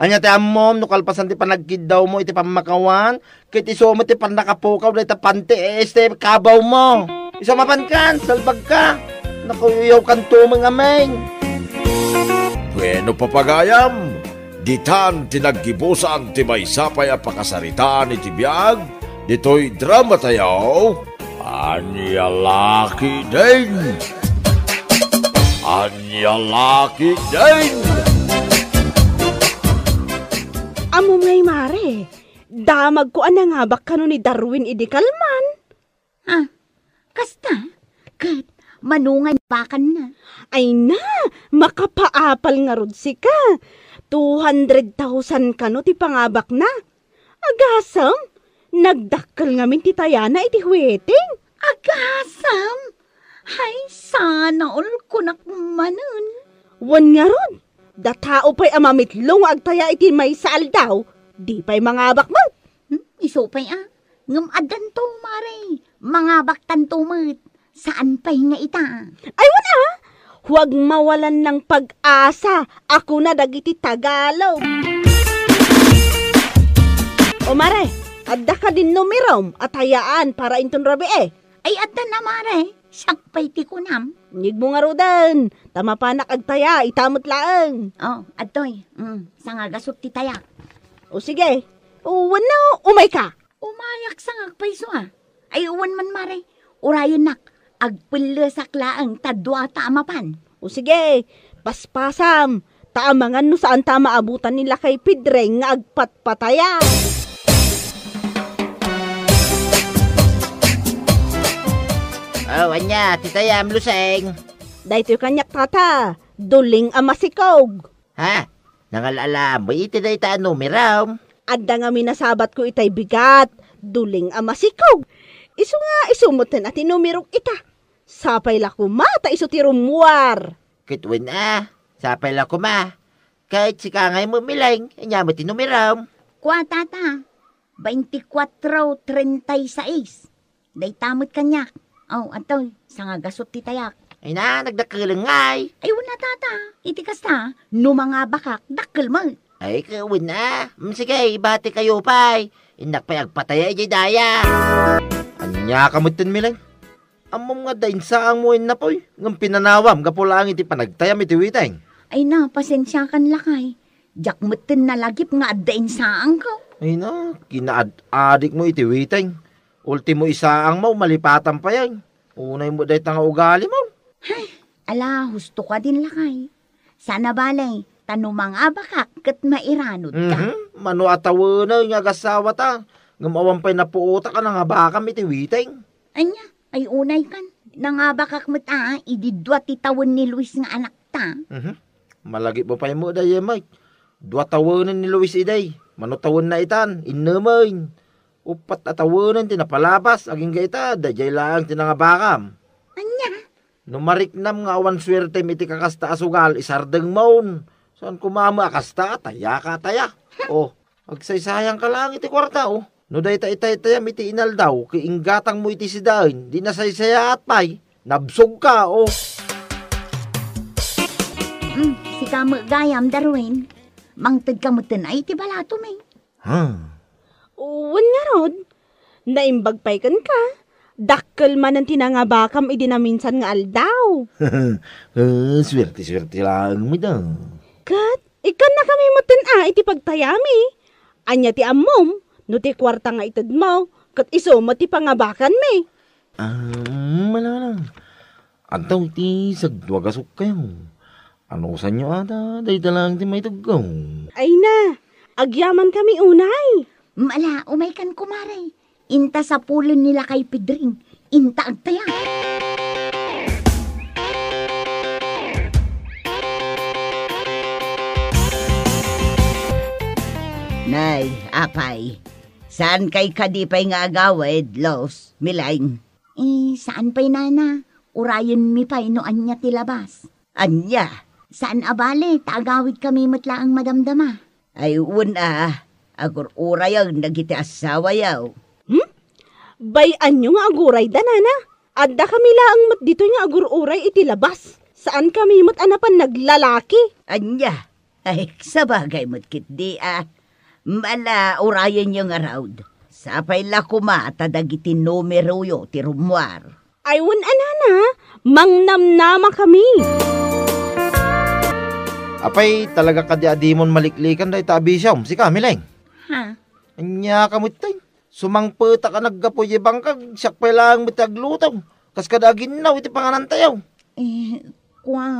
Ania ti ammom no kalpasan ti panagkiddawmo iti pammakawan, ket isu met ti pannakapukaw dayta panti, eh, este kabawmo. Isu mapankan, salbagka. Nakuyuyawkanto met ngamin. Bueno, papagayam, ditan ti naggibusan ti maysa pay a pakasaritaan iti biag ditoy drama tayo. Ania la ketdin? Ania la ketdin? Ammom ngay, mare, damagko a nangabak kano ni Darwin idi kalman. Ah, kasta? Ket mano nga nabakanna? Ay na, makapaapal ngarud sika. Two hundred thousand kano ti pangabakna. Agasem, nagdakkel ngamin ti tayana iti huweting. Agasem? Hay, sana all kunak manen. Wen ngarud, da tao pay a mamitlo nga agtaya iti maysa aldaw, di pay mangabak met. Hmm, isu pay a. Ngem addanto, mare. Mangabaktanto met. Saan pay nga ita? Ay, wen a! Huwag mawalan ng pag-asa, a kuna dagiti Tagalog. O, mare, adda kadin numerom a tayaan para inton rabii? Ay, adda na, mare. Siak pay ti kunam. Inyegmo ngaruden, ta mapanak agtaya, ita met laeng. Oh, adtoy. Mm, sangagasut ti tayak. O, sige. O, wenno, umayka. Umayak sangak pay isu a. Ay, wen man, mare. Urayennak. Agpellesak laeng ta duata a mapan. O sige, paspasam. Ta amangan no saanta a maabutan ni Lakay Pedreng nga agpatpataya. Oh, ania, ti tayam, Luseng? Daytoy kaniak, tata. Duling a masikog. Ha? Nangal-alam mo iti dayta a numerom? Adda ngamin a sabatko itay bigat, duling a masikog. Isu nga, isu metten a ti numerok ita. Sapay la koma ta isu ti rummuar. Ket wen a, sapay la koma. Ket sika ngay met, Mileng, ania met ti numerom? Kua, tata, veinticuatro treinta y seis. Dayta met kaniak. Oh, adtoy, sangagasut ti tayak. Ay na, nagdakkel ngay. Ay, wen a, tata. Iti kasta, no mangabakak, dakkel met. Ay, ket wen a. Mm, sige, ibatikayo pay. Innak pay agpataya idiay daya. Ania ka metten, Mileng? Ammom nga adda insaangmo, Napoy, ngem pinanawam gapu laeng iti panagtayam iti witeng. Ay na, pasensiakan, lakay. Diak metten nalagip nga adda insaangko. Ay na, kinaad-adikmo iti witeng. Ultimo isaangmo, malipatan pay. Unay met dayta nga ugalimo. Hay, ala, husto kadin, lakay. Saan a bale, ta no mangabakak ket mairanudka. Mhm. Mano a tawenen nga agasawata, ngem awan pay napuotak a nangabakam iti witeng. Ania, ay unay kan. Nangabakak met a, idi dua ti tawen ni Luis nga anakta. Mhm. Malagipmo pay met, dayta met. Dua tawenen ni Luis idi. Mano tawenna itan, innemen. Uppat a tawenen ti napalabas, agingga ita, daydiay laeng ti nangabakam. Ania? No mariknam nga awan suertem iti kakasta a sugal, isardengmon. Saan koma met a kasta, tayaka, taya. Oh, agsaysayangka laeng iti kuarta, oh. No dayta itaytayam iti inaldaw, ket inggatangmo iti sidaen, di nasaysayaat pay. Nabsogka, oh. Mm, sika met gayam, Darwin. Mangtedka metten ay ti balatom, eh. Ha? Wen ngarud, naimbag pay kenka. Dakkel manen ti nangabakam idi naminsan nga aldaw. Eh, suerte-suerte laeng mi da. Ket, ikkannakami metten a iti pagtayami. Ania ti ammom, no ti kuarta nga itedmo, ket isu met ti pangabakanmi? Ah, malala. Adda iti sagdua gasukkayo. Anusanyo ata, dayta laeng ti maitedko. Ay na, agyamankami unay. Mala, umaykan, kumare. Inta sapulen ni Lakay Pedring. Inta agtaya. Nay, apay, saan kay kadi pay nga agawid, Los, Milaing? Eh, saan pay, nana. Urayenmi pay no ania ti labas. Ania? Saan a bale, ta agawidkami met laeng madamdama. Ay, wen a, agur-urayen dagiti assawayo. Hmm? Bay-anyo nga agurayda, nana? Addakami laeng met ditoy nga agur-uray iti labas. Saankami met a napan naglalaki. Ania? Ay, sabagay met ketdi a. Mala, urayenyo ngarud. Sapay la koma ta dagiti numeroyo ti rummuar. Ay, wen a, nana, mangnamnamakami. Apay, talaga kadi a dimon maliklikan dayta a bisiom, sika, Milaing? Ha? Ania ka met tay? Sumangpetak a naggapu idiay bangkag, siak pay laeng met ti agluto. Kas kada aginnaw iti panganantayo. Eh, kua.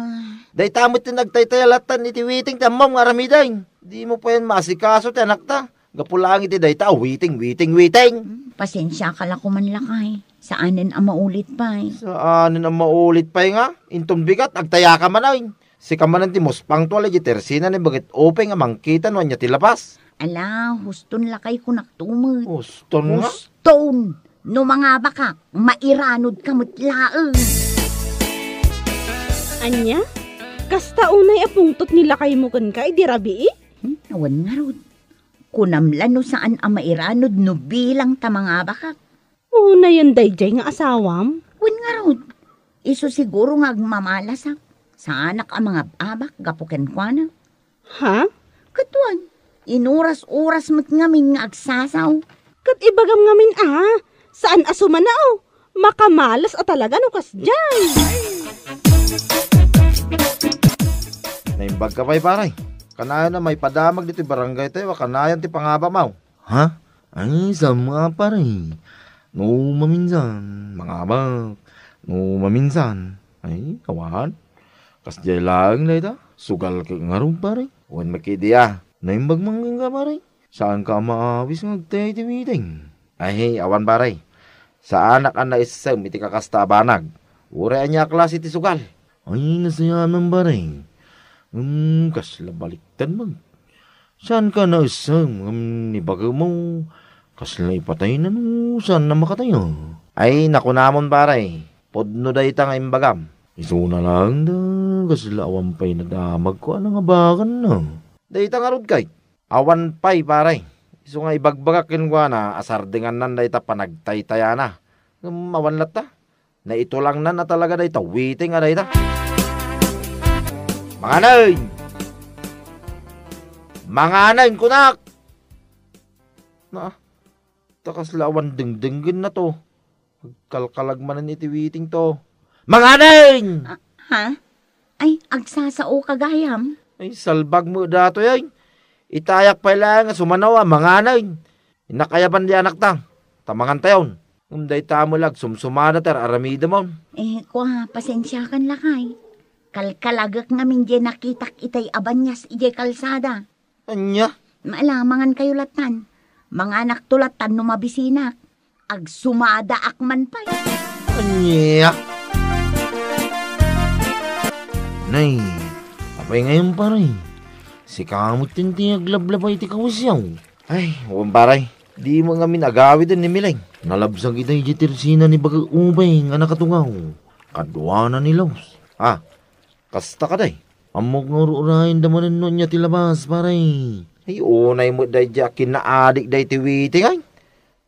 Dayta met ti nagtaytaya lattan iti witing ti ammom nga aramiden. Dimo payen maasikaso ti anakta. Gapu laeng iti dayta a witing, witing, witing. Hmm, pasensiaka la koman, lakay. Saanen a maulit pay. Saanen a maulit pay nga? Inton bigat, agtayaka manen. Sika manen ti muspangto a la idiay tersina ni Baket Upeng a mangkita no ania ti labas. Ala, huston lakay kunakto met. Huston nga? Huston! No mangabakak, mairanodka met laeng. Ania? Kasta unay a pungtot ni lakaymo kenka idi rabii? Hmm, awan ngarud. Kunam la no saan a mairanod no bilang ta mangabakak. Unayen daydiay nga asawam? Wen ngarud, isu siguro nga agmamalasak. Saanak a mangab-abak gapu kenkuana. Ha? Ket wen, inuras-uras met ngamin nga agsasaw. Ket ibagam ngamin a, saan a sumanaw. Makamalas a talaga no kasdiay. Naimbag ka pay, pare. Kanayon a maipadamag ditoy barangay tayo a kanayon ti pangabakmo. Ha? Ay, saan a, pare. No maminsan, mangabak. No maminsan, ay, awan. Kasdiay laeng dayta. Sugal ket ngarud, pare. Wen met ketdi a. Naimbag man kenka, pare. Saanka a maawis nga agtay iti witing? Ay, awan, pare. Saanak a naissem iti kakasta a banag. Uray ania a klase ti sugal. Ay, nasayaat man, pare. Hmm, kasla baliktad man. Saanka naissem ngem ni baketmo, kasla ipatayna no saan a makataya? Ay, nakunamon, pare, pudno dayta nga imbagam. Isuna laeng da, kasla awan pay nadamagko a nangabakanna. Dayta ngarud kay, awan pay, pare. Isu nga ibagbagak kenkuana a sardengannan dayta panagtaytayana. Ngem awan latta. Naitulangnan a talaga dayta witing a dayta. Manganeng! Manganeng, kunak! Na, ta kasla awan dengdenggenna to. Agkalkalag manen iti witing to. Manganeng! Ah, ha? Ay, agsasaoka gayam? Ay, salbag met datoy, ay. Itayak pay laeng a sumanaw a manganeng. Innak ayaban di anakta, ta mangantayon. Ngem dayta met la agsumsumada ti ar-aramidemon. Eh, kua, pasensiakan lakay. Kalkalagek ngamin diay nakitak itay a banias idiay kalsada. Ania? Maala, mangankayo lattan. Manganakto lattan no mabisinak. Agsumadaak man pay. Ania? Nay, apay ngayon, pare? Sika met ti aglablaba iti kawisyo. Ay, wen, pare. Dimo ngamin agawiden ni Milaing. Nalabsag ita idiay tersina ni Baket Upeng a nakatungaw. Kaduana ni Los. Ah, kasta kadi? Ammok nga ur-urayenda manen no ania ti labas, pare. Ay, unay met daydiay a kinaadik daytoy witing, ay.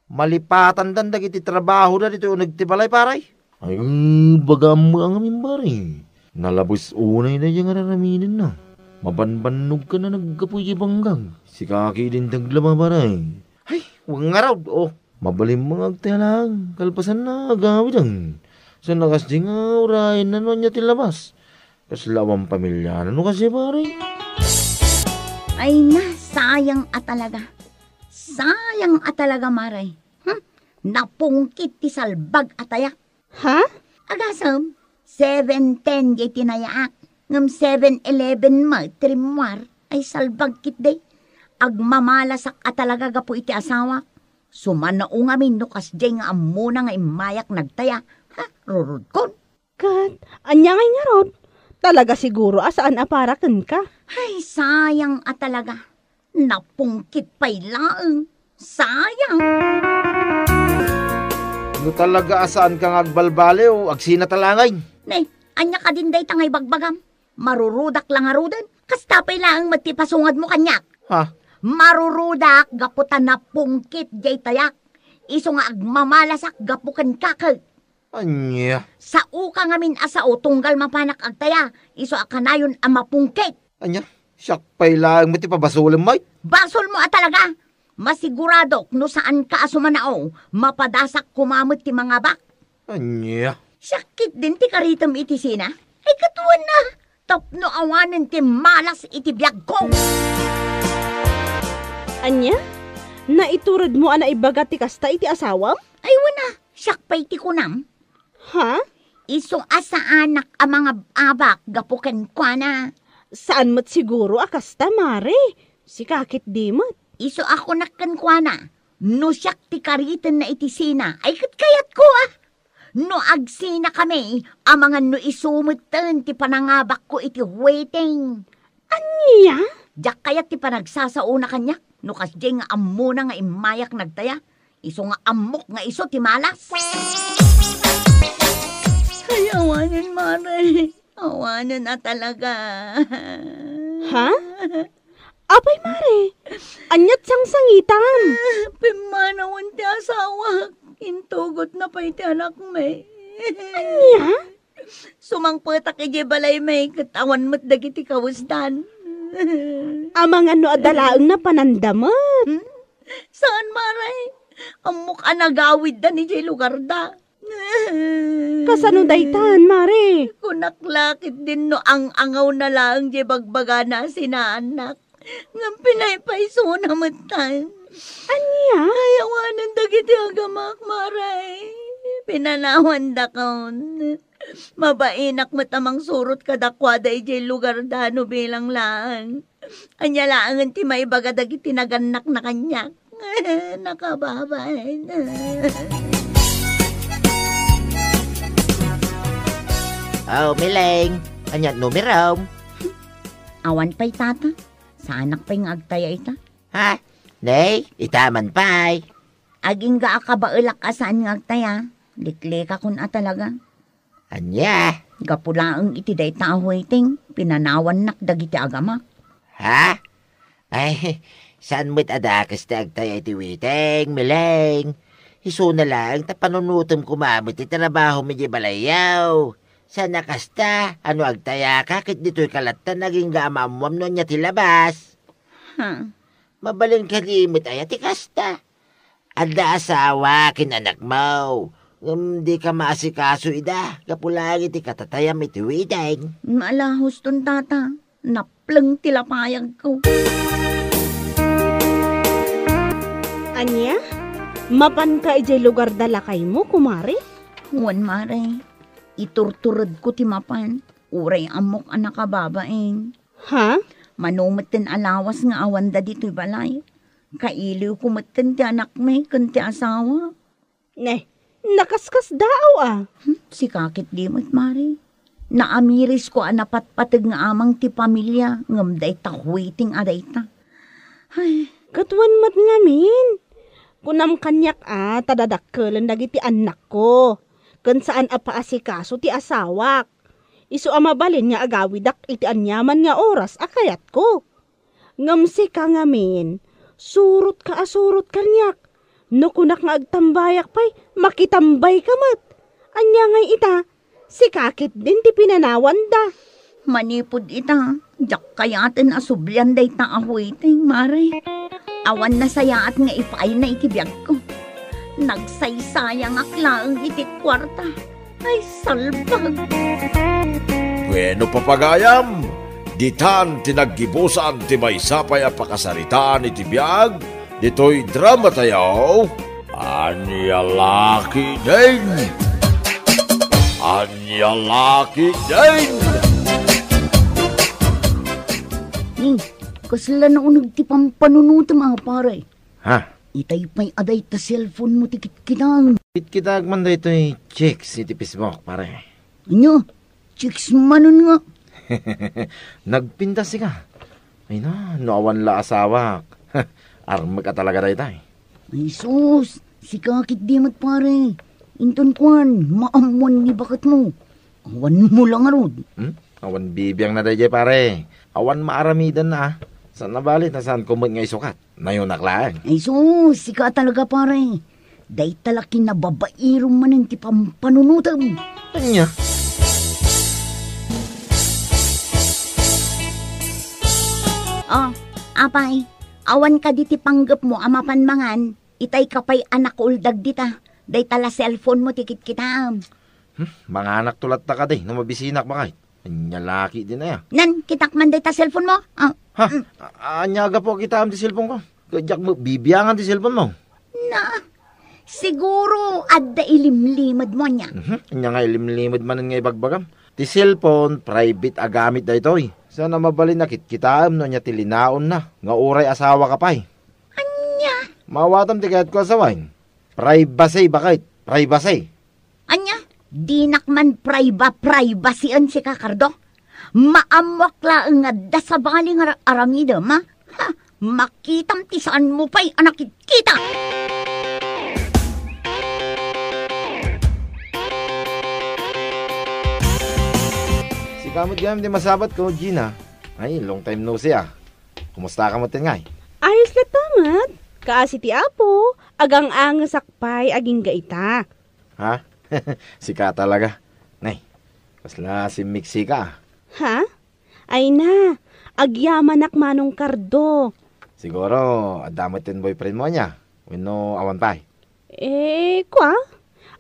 Malipatandan dagiti trabahoda ditoy uneg ti balay, pare. Ay, bagam met a ngamin, pare. Nalabes unay daydiay nga ar-aramidenna. Mabanbannogkan a naggapu iti banggang. Sika ketdin ti aglama, pare. Ay, wen ngarud, o. Mabalinmo nga agtaya laeng, kalpasanna agawiden. Saan a kasdi nga urayenna no ania ti labas. Kasla awan pamiliana no kasdi, pare. Ay na, sayang a talaga. Sayang a talaga, mare. Hmm? Napungkit ti salbag a tayak. Ha? Agasem, seven ten diay tinayaak, ngem seven eleven met ti rimmuar. Ay, salbag ketdi. Agmamalasak a talaga gapu iti asawak. Sumanao ngamin no kasdiay nga ammona nga immayak nagtaya. Ha? Rurodkon. Ket, ania ngay ngarud? Talaga siguro a saan a para kenka. Ay, sayang a talaga. Napungkit pay laeng. Sayang. No talaga a saanka nga agbalbaliw, agsinata la ngay. Ne, ania kadin dayta nga ibagbagam? Marurudak la ngaruden. Kasta pay laeng met ti pasungadmo kaniak. Ha? Marurudak gapu ta napungkit diay tayak. Isu nga agmamalasak gapu kenka ket. Ania? Saoka ngamin a sao tunggal mapanak agtaya, isu a kanayon a mapungkit. Ania? Siak pay laeng met ti pabasolem, may? Basolmo a talaga! Masiguradok no saanka a sumanao, mapadasak koma met ti mangabak. Ania? Siak ketdin ti karitem iti sina? Ay, ket wen a, tapno awanen ti malas iti biagko. Ania? Naituredmo a naibaga ti kasta iti asawam? Ay, wen a, siak pay ti kunam. Ha? Isu a saanak a mangab-abak gapu kenkuana. Saan met siguro a kasta, mare. Sika ketdi met. Isu a kunak kenkuana, no siak ti karitenna iti sina, ay ket kayatko, a. No agsinakami, amangan no isu metten ti panangabakko iti wedding. Ania? Diak kayat ti panagsasaona kaniak, no kasdiay nga ammona nga immayak nagtaya. Isu nga ammok nga isu ti malas. Ay, awanen, mare. Awanen a talaga. Ha? Apay, mare? Aniat sangsangitam? Pimmanawen ti asawak. Intugotna pay ti anakmi. Ania? Sumangpetak idiay balaymi ket awan met dagiti kawesdan. Amangan no adda laeng napananda met. Hmm? Saan, mare? Ammok a nagawiddan idiay lugarda. Kasano daytan, mare? Kunak la ketdin no ang-angawna laeng diay bagbagana a sinaannak. Ngem pinaypaysona metten. Ania? Ay, awanen dagiti agamak, mare. Pinanawandakon. Mabainak met a mangsurot kadakuada idiay lugarda no bilang laeng. Ania laengen ti maibaga dagiti nagannakna kaniak? Nakababain. Oh, Mileng, aniat numerom? Awan pay, tata. Saanak pay nga agtaya ita. Ha? Nay, ita man pay. Agingga a kabaelak a saan nga agtaya. Liklikakon a talaga. Ania? Gapu laeng iti dayta a wedding, pinanawannak dagiti agamak. Ha? Ay, saan met a dakes ti agtaya iti wedding, Mileng? Isuna laeng ta panunotem koma met ti trabahom idiay balayyo. Saan a kasta, a no agtayaka ket ditoyka latta nga agingga a maammuam no ania ti labas. Ha? Mabalin kadi met aya ti kasta? Adda asawa ken anakmo, ngem dika maasikaso ida gapu laeng iti katatayam iti wedding. Malahuston, tata. Napleng ti lapayagko. Ania? Mapanka idiay lugarda lakaymo, kumare? Wen, mare. Iturturedko ti mapan. Uray ammok a nakababain. Ha? Mano metten a lawas nga awanda ditoy balay. Kailiwko metten ti anakmi ken ti asawa. Ne, nakaskasdaaw a. Hmm, sika ketdi met, mare. Naamirisko a napatpateg nga amang ti pamilia ngem dayta wedding a dayta. Ay. Ket wen met ngamin. Kunam kaniak a ta dadakkelen dagiti annakko. Ken saan a paasikaso ti asawak. Isu a mabalin nga agawidak iti aniaman nga oras a kayatko. Ngem sika ngamin, surotka a surot kaniak. No kunak nga agtambayak pay, makitambayka met. Ania ngay ita, sika ketdin ti pinanawanda. Manipud ita, diak kayaten a sublian dayta a waiting, Mare. Awan nasayaat nga ipaayna iti biagko. Nagsaysayangak laeng iti kuarta. Ay, salbag! Bueno, papagayam, ditan ti naggibusan ti maysa pay a pakasaritaan iti biag ditoy drama tayo. Ania la ketdin? Ania la ketdin? Ni, kasla nauneg ti pampanunotem a, pare. Ha? Itay pay a dayta cellphone mo ti kitkitaem. Kitkitaek man daytoy chicks iti Facebook, pare. Ania? Chicks manen nga? Nagpintas sika. Ay na, no awan la asawak. Armek a talaga daytay. Ay sus, sika ketdi met, pare. Inton kuan, maammuan ni baketmo. Awan mo la ngarud. Hmm? Awan bibiangna daydiay, pare. Awan maaramidenna, a. Saan a bali ta saanko met nga isukat. Nayonak laeng. Ay sus, sika talaga, pare. Dayta la kinababairom manen ti pampanunotem. Ania? Oh, apay, awan kadi ti panggepmo a mapan mangan? Itay ka pay a nakuuldag dita. Dayta la cellphone mo ti kitkitaem. Hmm, manganakto latta kadi no mabisinak, baket. Ania la ketdin aya? Nan, kitak man dayta cellphone mo. Ah, Ha? mm. A-, ania gapu a kitaem ti cellphone ko? Ket diak met bibiangan ti cellphone mo. Na, siguro adda ilimlimed mo ania. Mhm. Ania nga ilimlimed manen nga ibagbagam? Ti cellphone, private a gamit daytoy. Saan a mabalin a kitkitaem no ania ti linaonna nga uray asawa ka pay. Ania? Maawatam ti kayatko a sawen. Privacy, baket. Privacy. Ania? Dinak man priba-, privacy-en sika, Cardo? Maammoak laeng nga adda sabali nga ar-, aramidem, ha? Ha? Makitam ti saanmo pay a nakitkita! Sika met gayam ti masabatko, Gina. Ay, long time no see, ah. Kumusta ka met ngay? Ayos latta met. Kaasi ti Apo, agang-angesak pay agingga ita. Ha? Sika talaga. Nay, kasla simmiksi ka, ah. Ha? Ay na, agyamanak, Manong Cardo. Siguro, adda met ti boyfriend mo ania? Wenno awan pay? Eh, kua?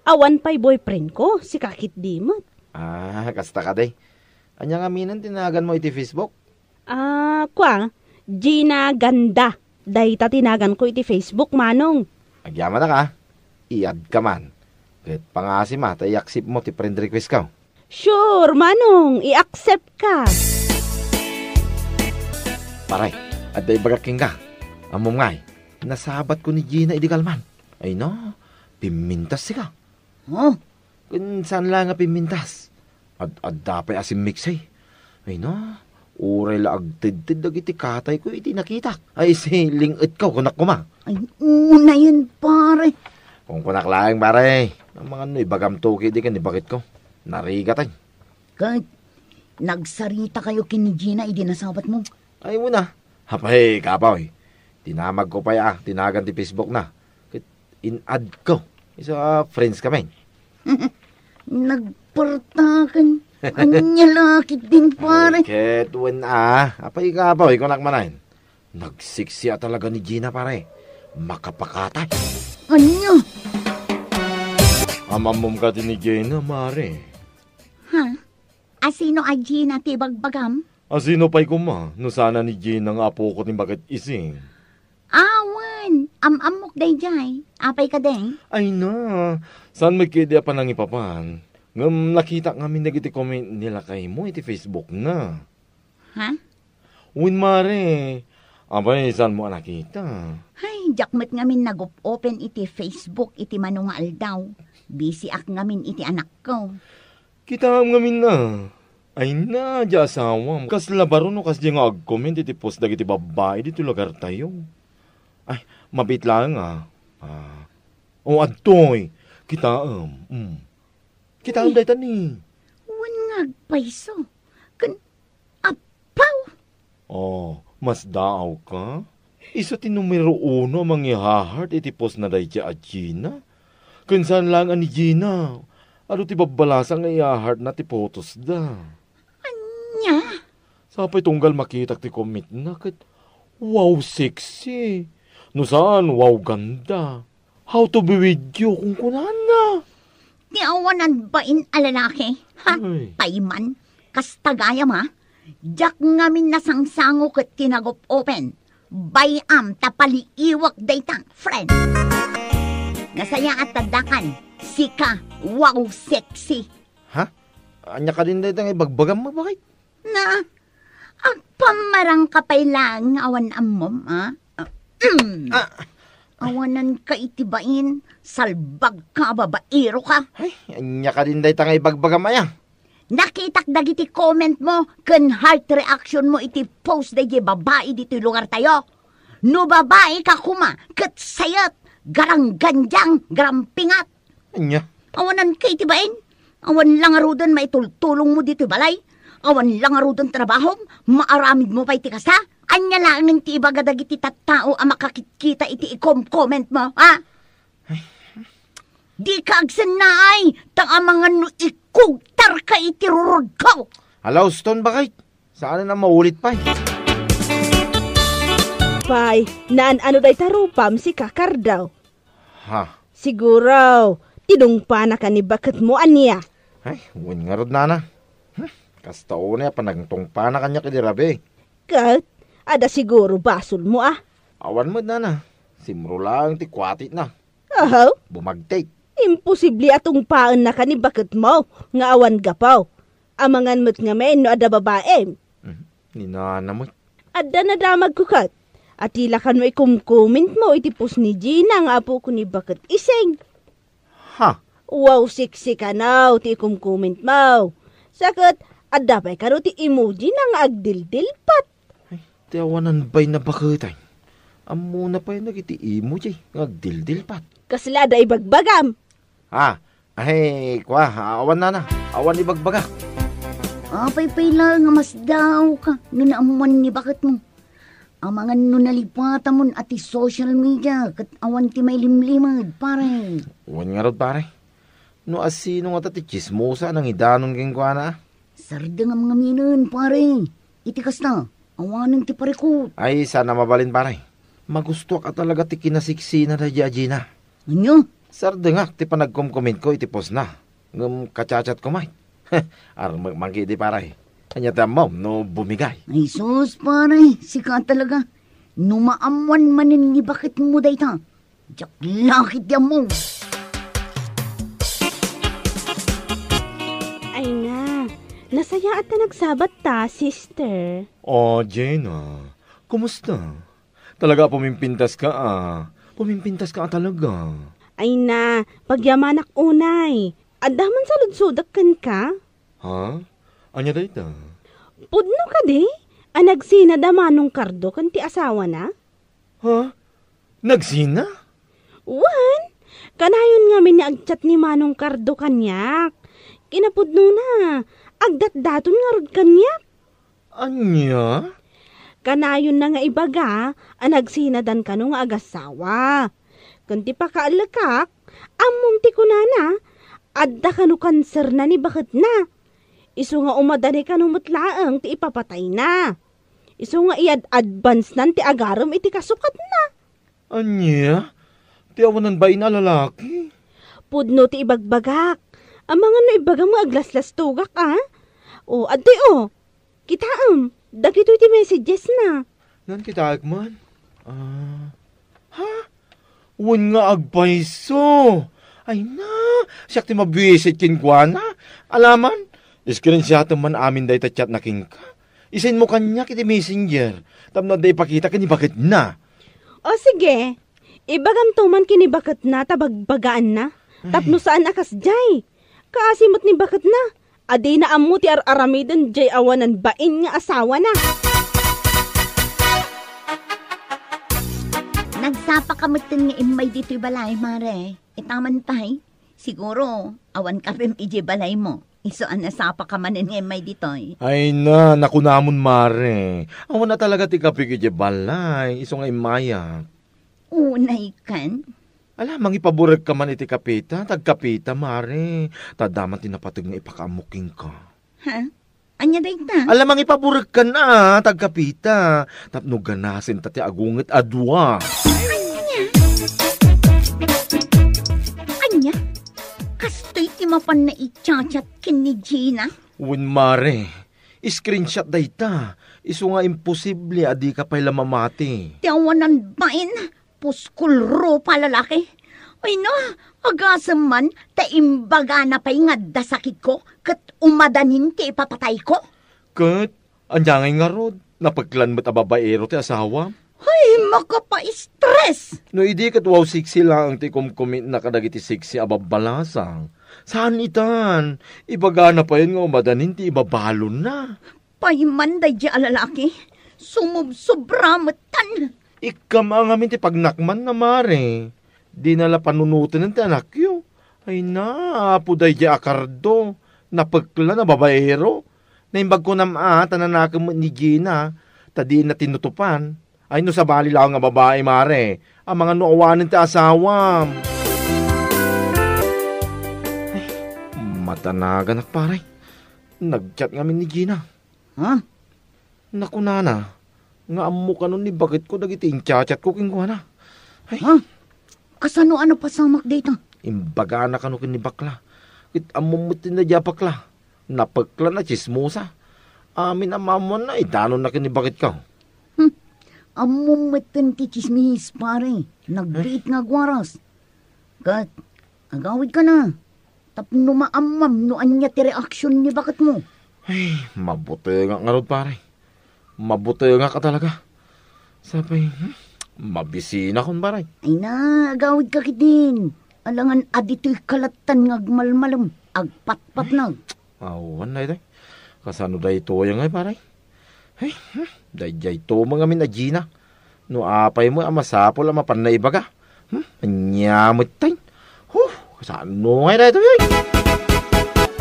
Awan pay boyfriend ko, sika ketdi met. Ah, kasta kadi. Ania ngamin ti naganmo iti Facebook? Ah, kua, Gina Ganda. Dayta ti naganko iti Facebook, Manong. Agyamanak, a. I-add ka man. Ket pangasim a ta i-accept mo ti friend request ko. Sure, Manong, i-accept ka. Pare, adda ibagak kenka. Ammom ngay, nasabatko ni Gina idi kalman. Ay na, pimmintas sika. Huh? Ken saan la nga pimmintas. Ad-adda pay a simmiksi. Ay na, uray la agtedted dagiti katayko iti nakitak. Ay, si ling-etko, kunak koma. Ay, unayen, pare. Kunkunak laeng, pare. Amangan no ibagam to ketdi ken ni baketko. Narigat, ay. Ket nagsarita kayo ken ni Gina idi nasabat mo? Ay, una. Apay, kapoy. Dinamagko pay a ti nagan ti Facebook na. Ket in-add ko. Isu a friends kami. Nagpartaken. Ania la ketdin, pare. Ay, ket wen a. Apay, kapoy, kunak manen. Nagsiksi a talaga ni Gina, pare. Makapakatay. Ania? Am-ammom kadi ni Gina, mare. Ha? Asino a Gina ti bagbagam? Asino pay koma no saan a ni Gina nga apoko ti baket isi? Awan, am-ammok daydiay. Apay kadi? Ay na, saan met ketdi a panangipapan. Ngem nakitak ngamin dagiti comment ni lakaymo iti Facebook na. Ha? Wen, mare, apay, saanmo a nakita? Ay, diak met ngamin nagup-open iti Facebook iti mano nga aldaw. Busy ak ngamin iti anakko. Kitaem ngamin na. Ay na, di asawam. Kasla baro no kasdi nga agcomment iti post dagiti babbai ditoy lugartayo. Ay, mabiit laeng a. Ah. O, adtoy. Kitaem. Mm. Kitaem dayta ni. Wen nga agpayso. Ken, apaw! Oh, masdaawka? Isu ti numero uno a mangiha-heart iti post na daydiay a Gina. Ken saan laeng a ni Gina. Adu ti babbalasa nga iha-heart na ti photos da. Ania? Apay tunggal makitak ti commentna ket, "Wow, sexy." No saan, "Wow, ganda." "How to be with you," kunkunana. Ti awanan bain a lalaki. Ha? Ay. Payman. Kasta gayam, ha? Diak ngamin nasangsango ket kinagop-open. Bay-am ta paliiwak dayta, friend. Nasayaat ta dakan. Sika, wow, sexy. Ha? Ania kadin dayta nga ibagbagam, bakit? Na, agpammarang ka pay laeng nga awan ammom, a? Ah, mm. Ah. Awanan ka iti bain, salbag ka, babaero ka. Ay, ania kadin dayta nga ibagbagam aya? Nakitak dagiti comment mo ken heart reaction mo iti post daydi babai ditoy lugar tayo. No babai ka koma, ket sayet, garanggandiang, garampingat. Ania? Awanan ka iti bain? Awan la ngaruden maitultulongmo ditoy balay? Awan la ngaruden trabahom? Maaramidmo pay ti kasta? Ania laengen ti ibaga dagiti tattao a makakitkita iti ikom-comment mo, ha? Dika agsennaay, ta amangan no ikugtarka iti rurodko. Hala, uston, bakit? Saan a maulit pay? Pay, naan-ano dayta rupam, sika, Kardo? Ha? Siguro, tinungpana ka ni baketmo, ania? Ay, wen ngarud, nana. Hmm, kasta unay a panagtungpana kaniak idi rabii. Ket, adda siguro basolmo, a? Awan met, nana. Simro laeng ti kuatitna. Ahaw? Bumagtit. Imposible a tungpaennaka ni baketmo nga awan gapu. Amangan met ngamin no adda babaim. Mhm. Ni nana met. Adda nadamagko ket. Ati la kano ikumkommentmo iti post ni Gina nga apoko ni baket Ising. Ha? Wow, sexy kano ti ikumkommentmo. Sa ket, adda pay kano ti emoji na nga agdildilpat. Ay, ti awanan bay na baketay. Ammona pay dagiti emoji nga agdildilpat. Kasla adda ibagbagam? Ah, ay, kua, awan nana. Awan ibagbagak. Apay pay laeng nga masdaawka no naammuan ni baketmo. Amangan no nalipatamon a ti social media ket awan ti mailimlimed, pare. Wen ngarud, pare. No asino ngata ti tsismosa a nangidanon kenkuana? Sardengam ngaminen, pare. Iti kasta, awanen ti parikut. Ay, saan a mabalin, pare. Magustoak a talaga ti kinasiksina daydi a Gina. Ania? Sardengak ti panagkomkommentko iti postna. Ngem kachatchatko met. Armek man ketdi, pare. Ania ti ammom no bumigay? Ay sus, pare, sika talaga. No maammuan manen ni baketmo dayta, diak la ketdi ammo. Ay na, nasayaat ta nagsabat ta, sister. O, Gina, kumusta? Talaga, pumimpintas ka, a. Pumimpintas ka, a, talaga. Ay na, pagyamanak unay. Adda man saludsodak kenka? Ha? Ania dayta? Pudno kadi a nagsina da Manong Cardo ken ti asawana? Ha? Nagsina? Wen, kanayon ngamin nga agchat ni Manong Cardo kaniak. Kinapudnona, agdatdaton ngarud kaniak. Ania? Kanayonna nga ibaga a nagsinadan kano nga agassawa. Ken ti pakaellekak, ammom ti kunana, adda kano kanserna ni baketna. Isu nga umadani kano met laeng ti ipapatayna. Isu nga iyad-advancenan ti agarem iti kasukatna. Ania? Ti awanan bain a lalaki? Pudno ti ibagbagak. Amangan no ibagam nga aglaslastogak, a? O, adtoy, o. Kitaem, dagitoy ti messages na. Naan, kitaek man. A, ha? Wen nga agpayso. Ay na, siak ti mabisit kenkuana. Alaman, screenshotem man amin dayta chat na kenka. Isendmo kaniak iti messenger tapno adda ipakita ken ni baketna. O sige, ibagamto man ken ni baketna ta bagbagaanna. Ay. Tapno saan a kasdiay. Kaasi met ni baketna a dina ammo ti ar-aramiden diay awanan bain nga asawana. Nagsapa ka metten nga immay ditoy balay, mare. Itaman pay. Siguro, awan kapim idiay balaymo. Isu a nasapa ka manen nga immay ditoy. Ay na, nakunamon, mare. Awan a talaga ti kapik idiay balay. Isu nga immayak. Unay ken? Ala, mangipaburek ka man iti kapita, ta agkapita, mare. Ta adda man ti napateg nga ipakaammo kenka. Ha? Ania dayta? Ala, mangipaburekkan a, tagkapita. Tapno ganasenta ti agunget a dua. Ania? Ania? Kastoy ti mapan na i-chat-chat ken ni Gina? Wen, mare. Screenshot dayta. Isu nga imposible a dika pay la mamati. Ti awanan bain. Puskol rupa lalaki. Ay na, agasem man ta imbagana pay nga adda sakitko ket umadanin ti ipapatayko. Ket ania ngay ngarud? Napeklan met a babaero ti asawam? Ay, makapaistres! No idi ket wow sexy laeng ti kumkumitna kadagiti sexy a babbalasang, saan itan, ibagana payen nga umadanin ti ibabalonna. Payman daydi a lalaki, sumubsobra metten. Ikkam a ngamin ti pagnakmanna, mare. Dina la panunotenen ti anakyo. Ay na, apo daydi a kardo. Napeklan a babaero. Naimbag kunam a, ta nanakem met ni Gina, ta dina tinutupan. Ay no sabali laeng a babai, mare, amangan no awanen ti asawam. Ay, madanaganak, pare. Nag-chat ngamin ni Gina. Ha? Nakunana nga ammo kanon ni baketko dagiti inchat-chatko kenkuana. Ay. Ha? Kasano a napasamak dayta? Imbagana kano ken ni bakla. Ket ammom met ti nadia bakla. Napeklan a tsismosa. Amin a maammoanna, idanonna ken ni baketko. Hmm. Ammom metten ti tsismis, pare. Nagbiit nga agwaras. Ket, agawidka na. Tapno maammam no ania ti reaksion ni baketmo. Ay, mabutengak ngarud, pare. Mabutengak a talaga. Sapay, hmm, mabisinakon, pare. Ay na, agawidka ketdin. Alangan a ditoy kalattan nga agmalmalem, agpatpatnag. Awan, daytoy. Kasano daytoy ngay, pare? Ay, hmm, daydiay to, mga min a Gina. No apay mo a masapul a mapan naibaga. Hmm? Ania metten? Huh, kasano ngay daytoy?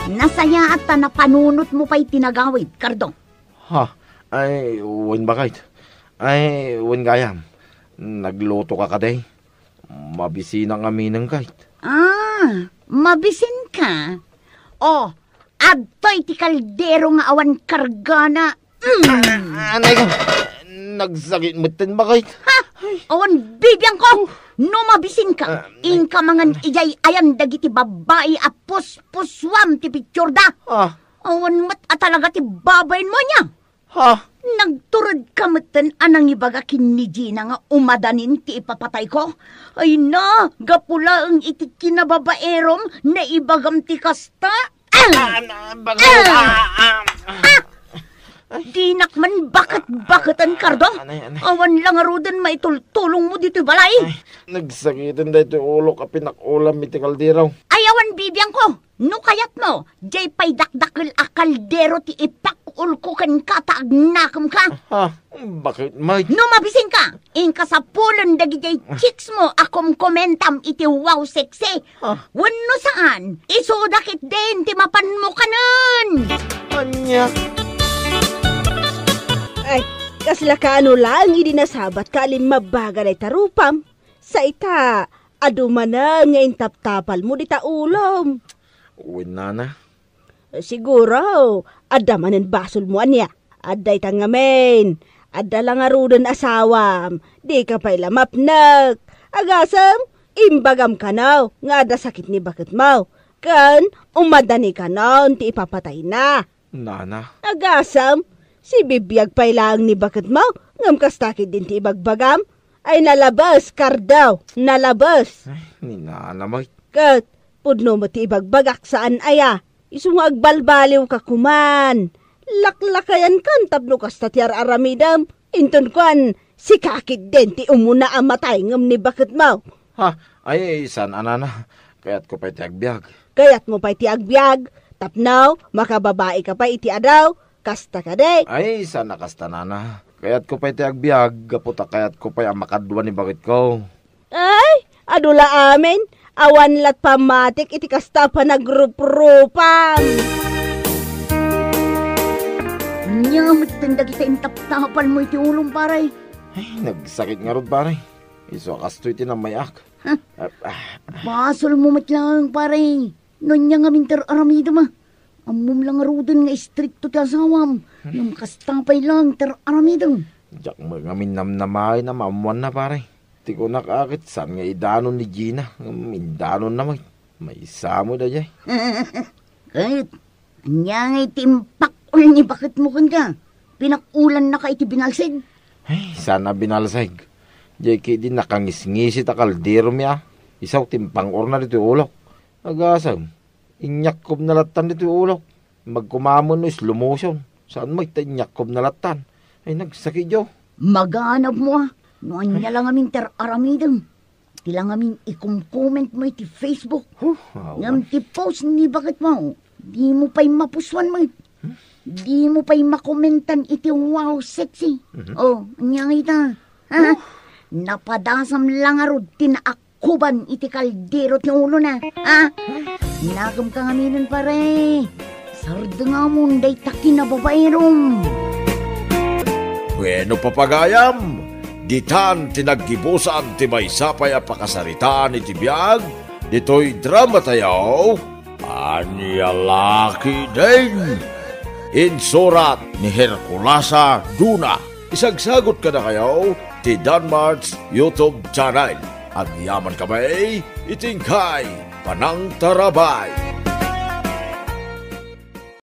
Nasayaat ta napanunot mo pay ti nagawid, Cardo. Ha? Ay, wen, baket. Ay, wen gayam. Nagluto ka kadi? Mabisinak ngaminen, ket. Ah, mabisin ka? Oh, adtoy ti kaldero nga awan kargana. Mm. Ah, anay ko. Nagsakit metten, baket. Ha? Awan bibiangko. No mabisin ka, ah, inka mangan idiay ayan dagiti babbai a puspusuam ti picturda. Ah. Awan met a talaga ti babain mo ania. Ha? Nagtured ka metten a nangibaga ken ni Gina nga umadanin ti ipapatayko? Ay na, gapu laeng iti kinababaerom, naibagam ti kasta. Ah, na, baga-, ah, ah, ah. Dinak man baket-baketen, Cardo. Anay, anay. Awan la ngaruden maitultulong mo ditoy balay. Ay, nagsakiten daytoy ulok a pinak-ulam iti kaldero. Ay, awan bibiangko. No kayatmo, diay pay dakdakkel a kaldero ti ipak-ulko kenka ta agnakemka. Ha? Baket, Mike? No mabisinka, inka sapulen dagidiay chicks mo a kumkumentam iti Wow Sexy. Ha? Wenno saan, isuda ketdin ti mapanmo kanen. Ania? Ay, kasla kaano laeng idi nasabat ka a limmabbaga dayta rupam? Sa ita, adu manen nga intaptapalmo dita ulom. Wen, nana. Siguro, adda manen basolmo ania. Adda ita ngamin. Adda la ngaruden asawam. Dika pay la mapnek. Agasem, imbagam kano nga adda sakit ni baketmo. Ken, umadani kanon ti ipapatayna. Nana. Agasem, sibibiag pay laeng ni baketmo, ngem kasta ketdin ti ibagbagam. Ay, nalabes, Cardo, nalabes. Ay, ni nana, Mike. Ket, pudno met ti ibagbagak saan aya. Isu nga agbalbaliw ka kuman. Laklakayan kan tapno kasta ti ar-aramidem. Inton kuan, sika ketdin ti umuna a matay ngem ni baketmo. Ha? Ay, saan a nana. Kayatko pay ti agbiag. Kayatmo pay ti agbiag? Tapno, makababai ka pay iti adaw. Kasta kadi? Ay, saan a kasta, nana. Kayatko pay ti agbiag, gapu ta kayatko pay a makadua ni baketko. Ay, adu la amin, awan lat pammatik iti kasta a panagruprupam. Ania metten dagiti intaptapalmo iti ulom, pare? Ay, nagsakit ngarud, pare. Isu a kastoy ti nammayak. Huh? Ah, ah. Basolmo met laeng, pare. No ania ngamin ti ar-aramidem, a? Ammom la ngaruden nga istrikto ti asawam, ngem kasta pay laeng ti ar-aramidem. Diak met ngamin namnamaen a maammoanna, pare. Ti kunak a ket saan nga idanon ni Gina, ngem indanonna met. Maysa met daydiay. Ket, ania ngay ti impakol ni baketmo kenka? Pinakulannaka iti binalsig? Ay, saan a binalsig. Diay ketdi nakangisngisit a kaldero mi a. Isu ti impang-orna ditoy ulok. Agasem, inyakkob na lattan ditoy ulok. Magkumamen no slow motion. Saan met ta inyakkob na lattan. Ay, nagsakit, yo. Maganabmo a. No ania la ngamin ti ar-aramidem. Ti la ngamin ikomkomentmo iti Facebook. Huh, awan. Ngem ti post ni baketmo, dimo pay mapusuan met. Dimo pay makomentan iti wow sexy. Mhm. Oh, ania ngay ta? Ha? Huh. Napadasam la ngarud ti naak- kuban iti kaldero ti ulona, a? Nakem ka ngaminen, pare. Sardengamon dayta kinababaerom. Bueno, papagayam, ditan ti naggibusan ti maysa pay a pakasaritaan iti biag ditoy drama tayo. Ania la ketdin? Insurat ni Herculasa Duna. Isagsagot kadakayo ti Danmart's YouTube channel. Agyaman kami iti inkay panangtarabay.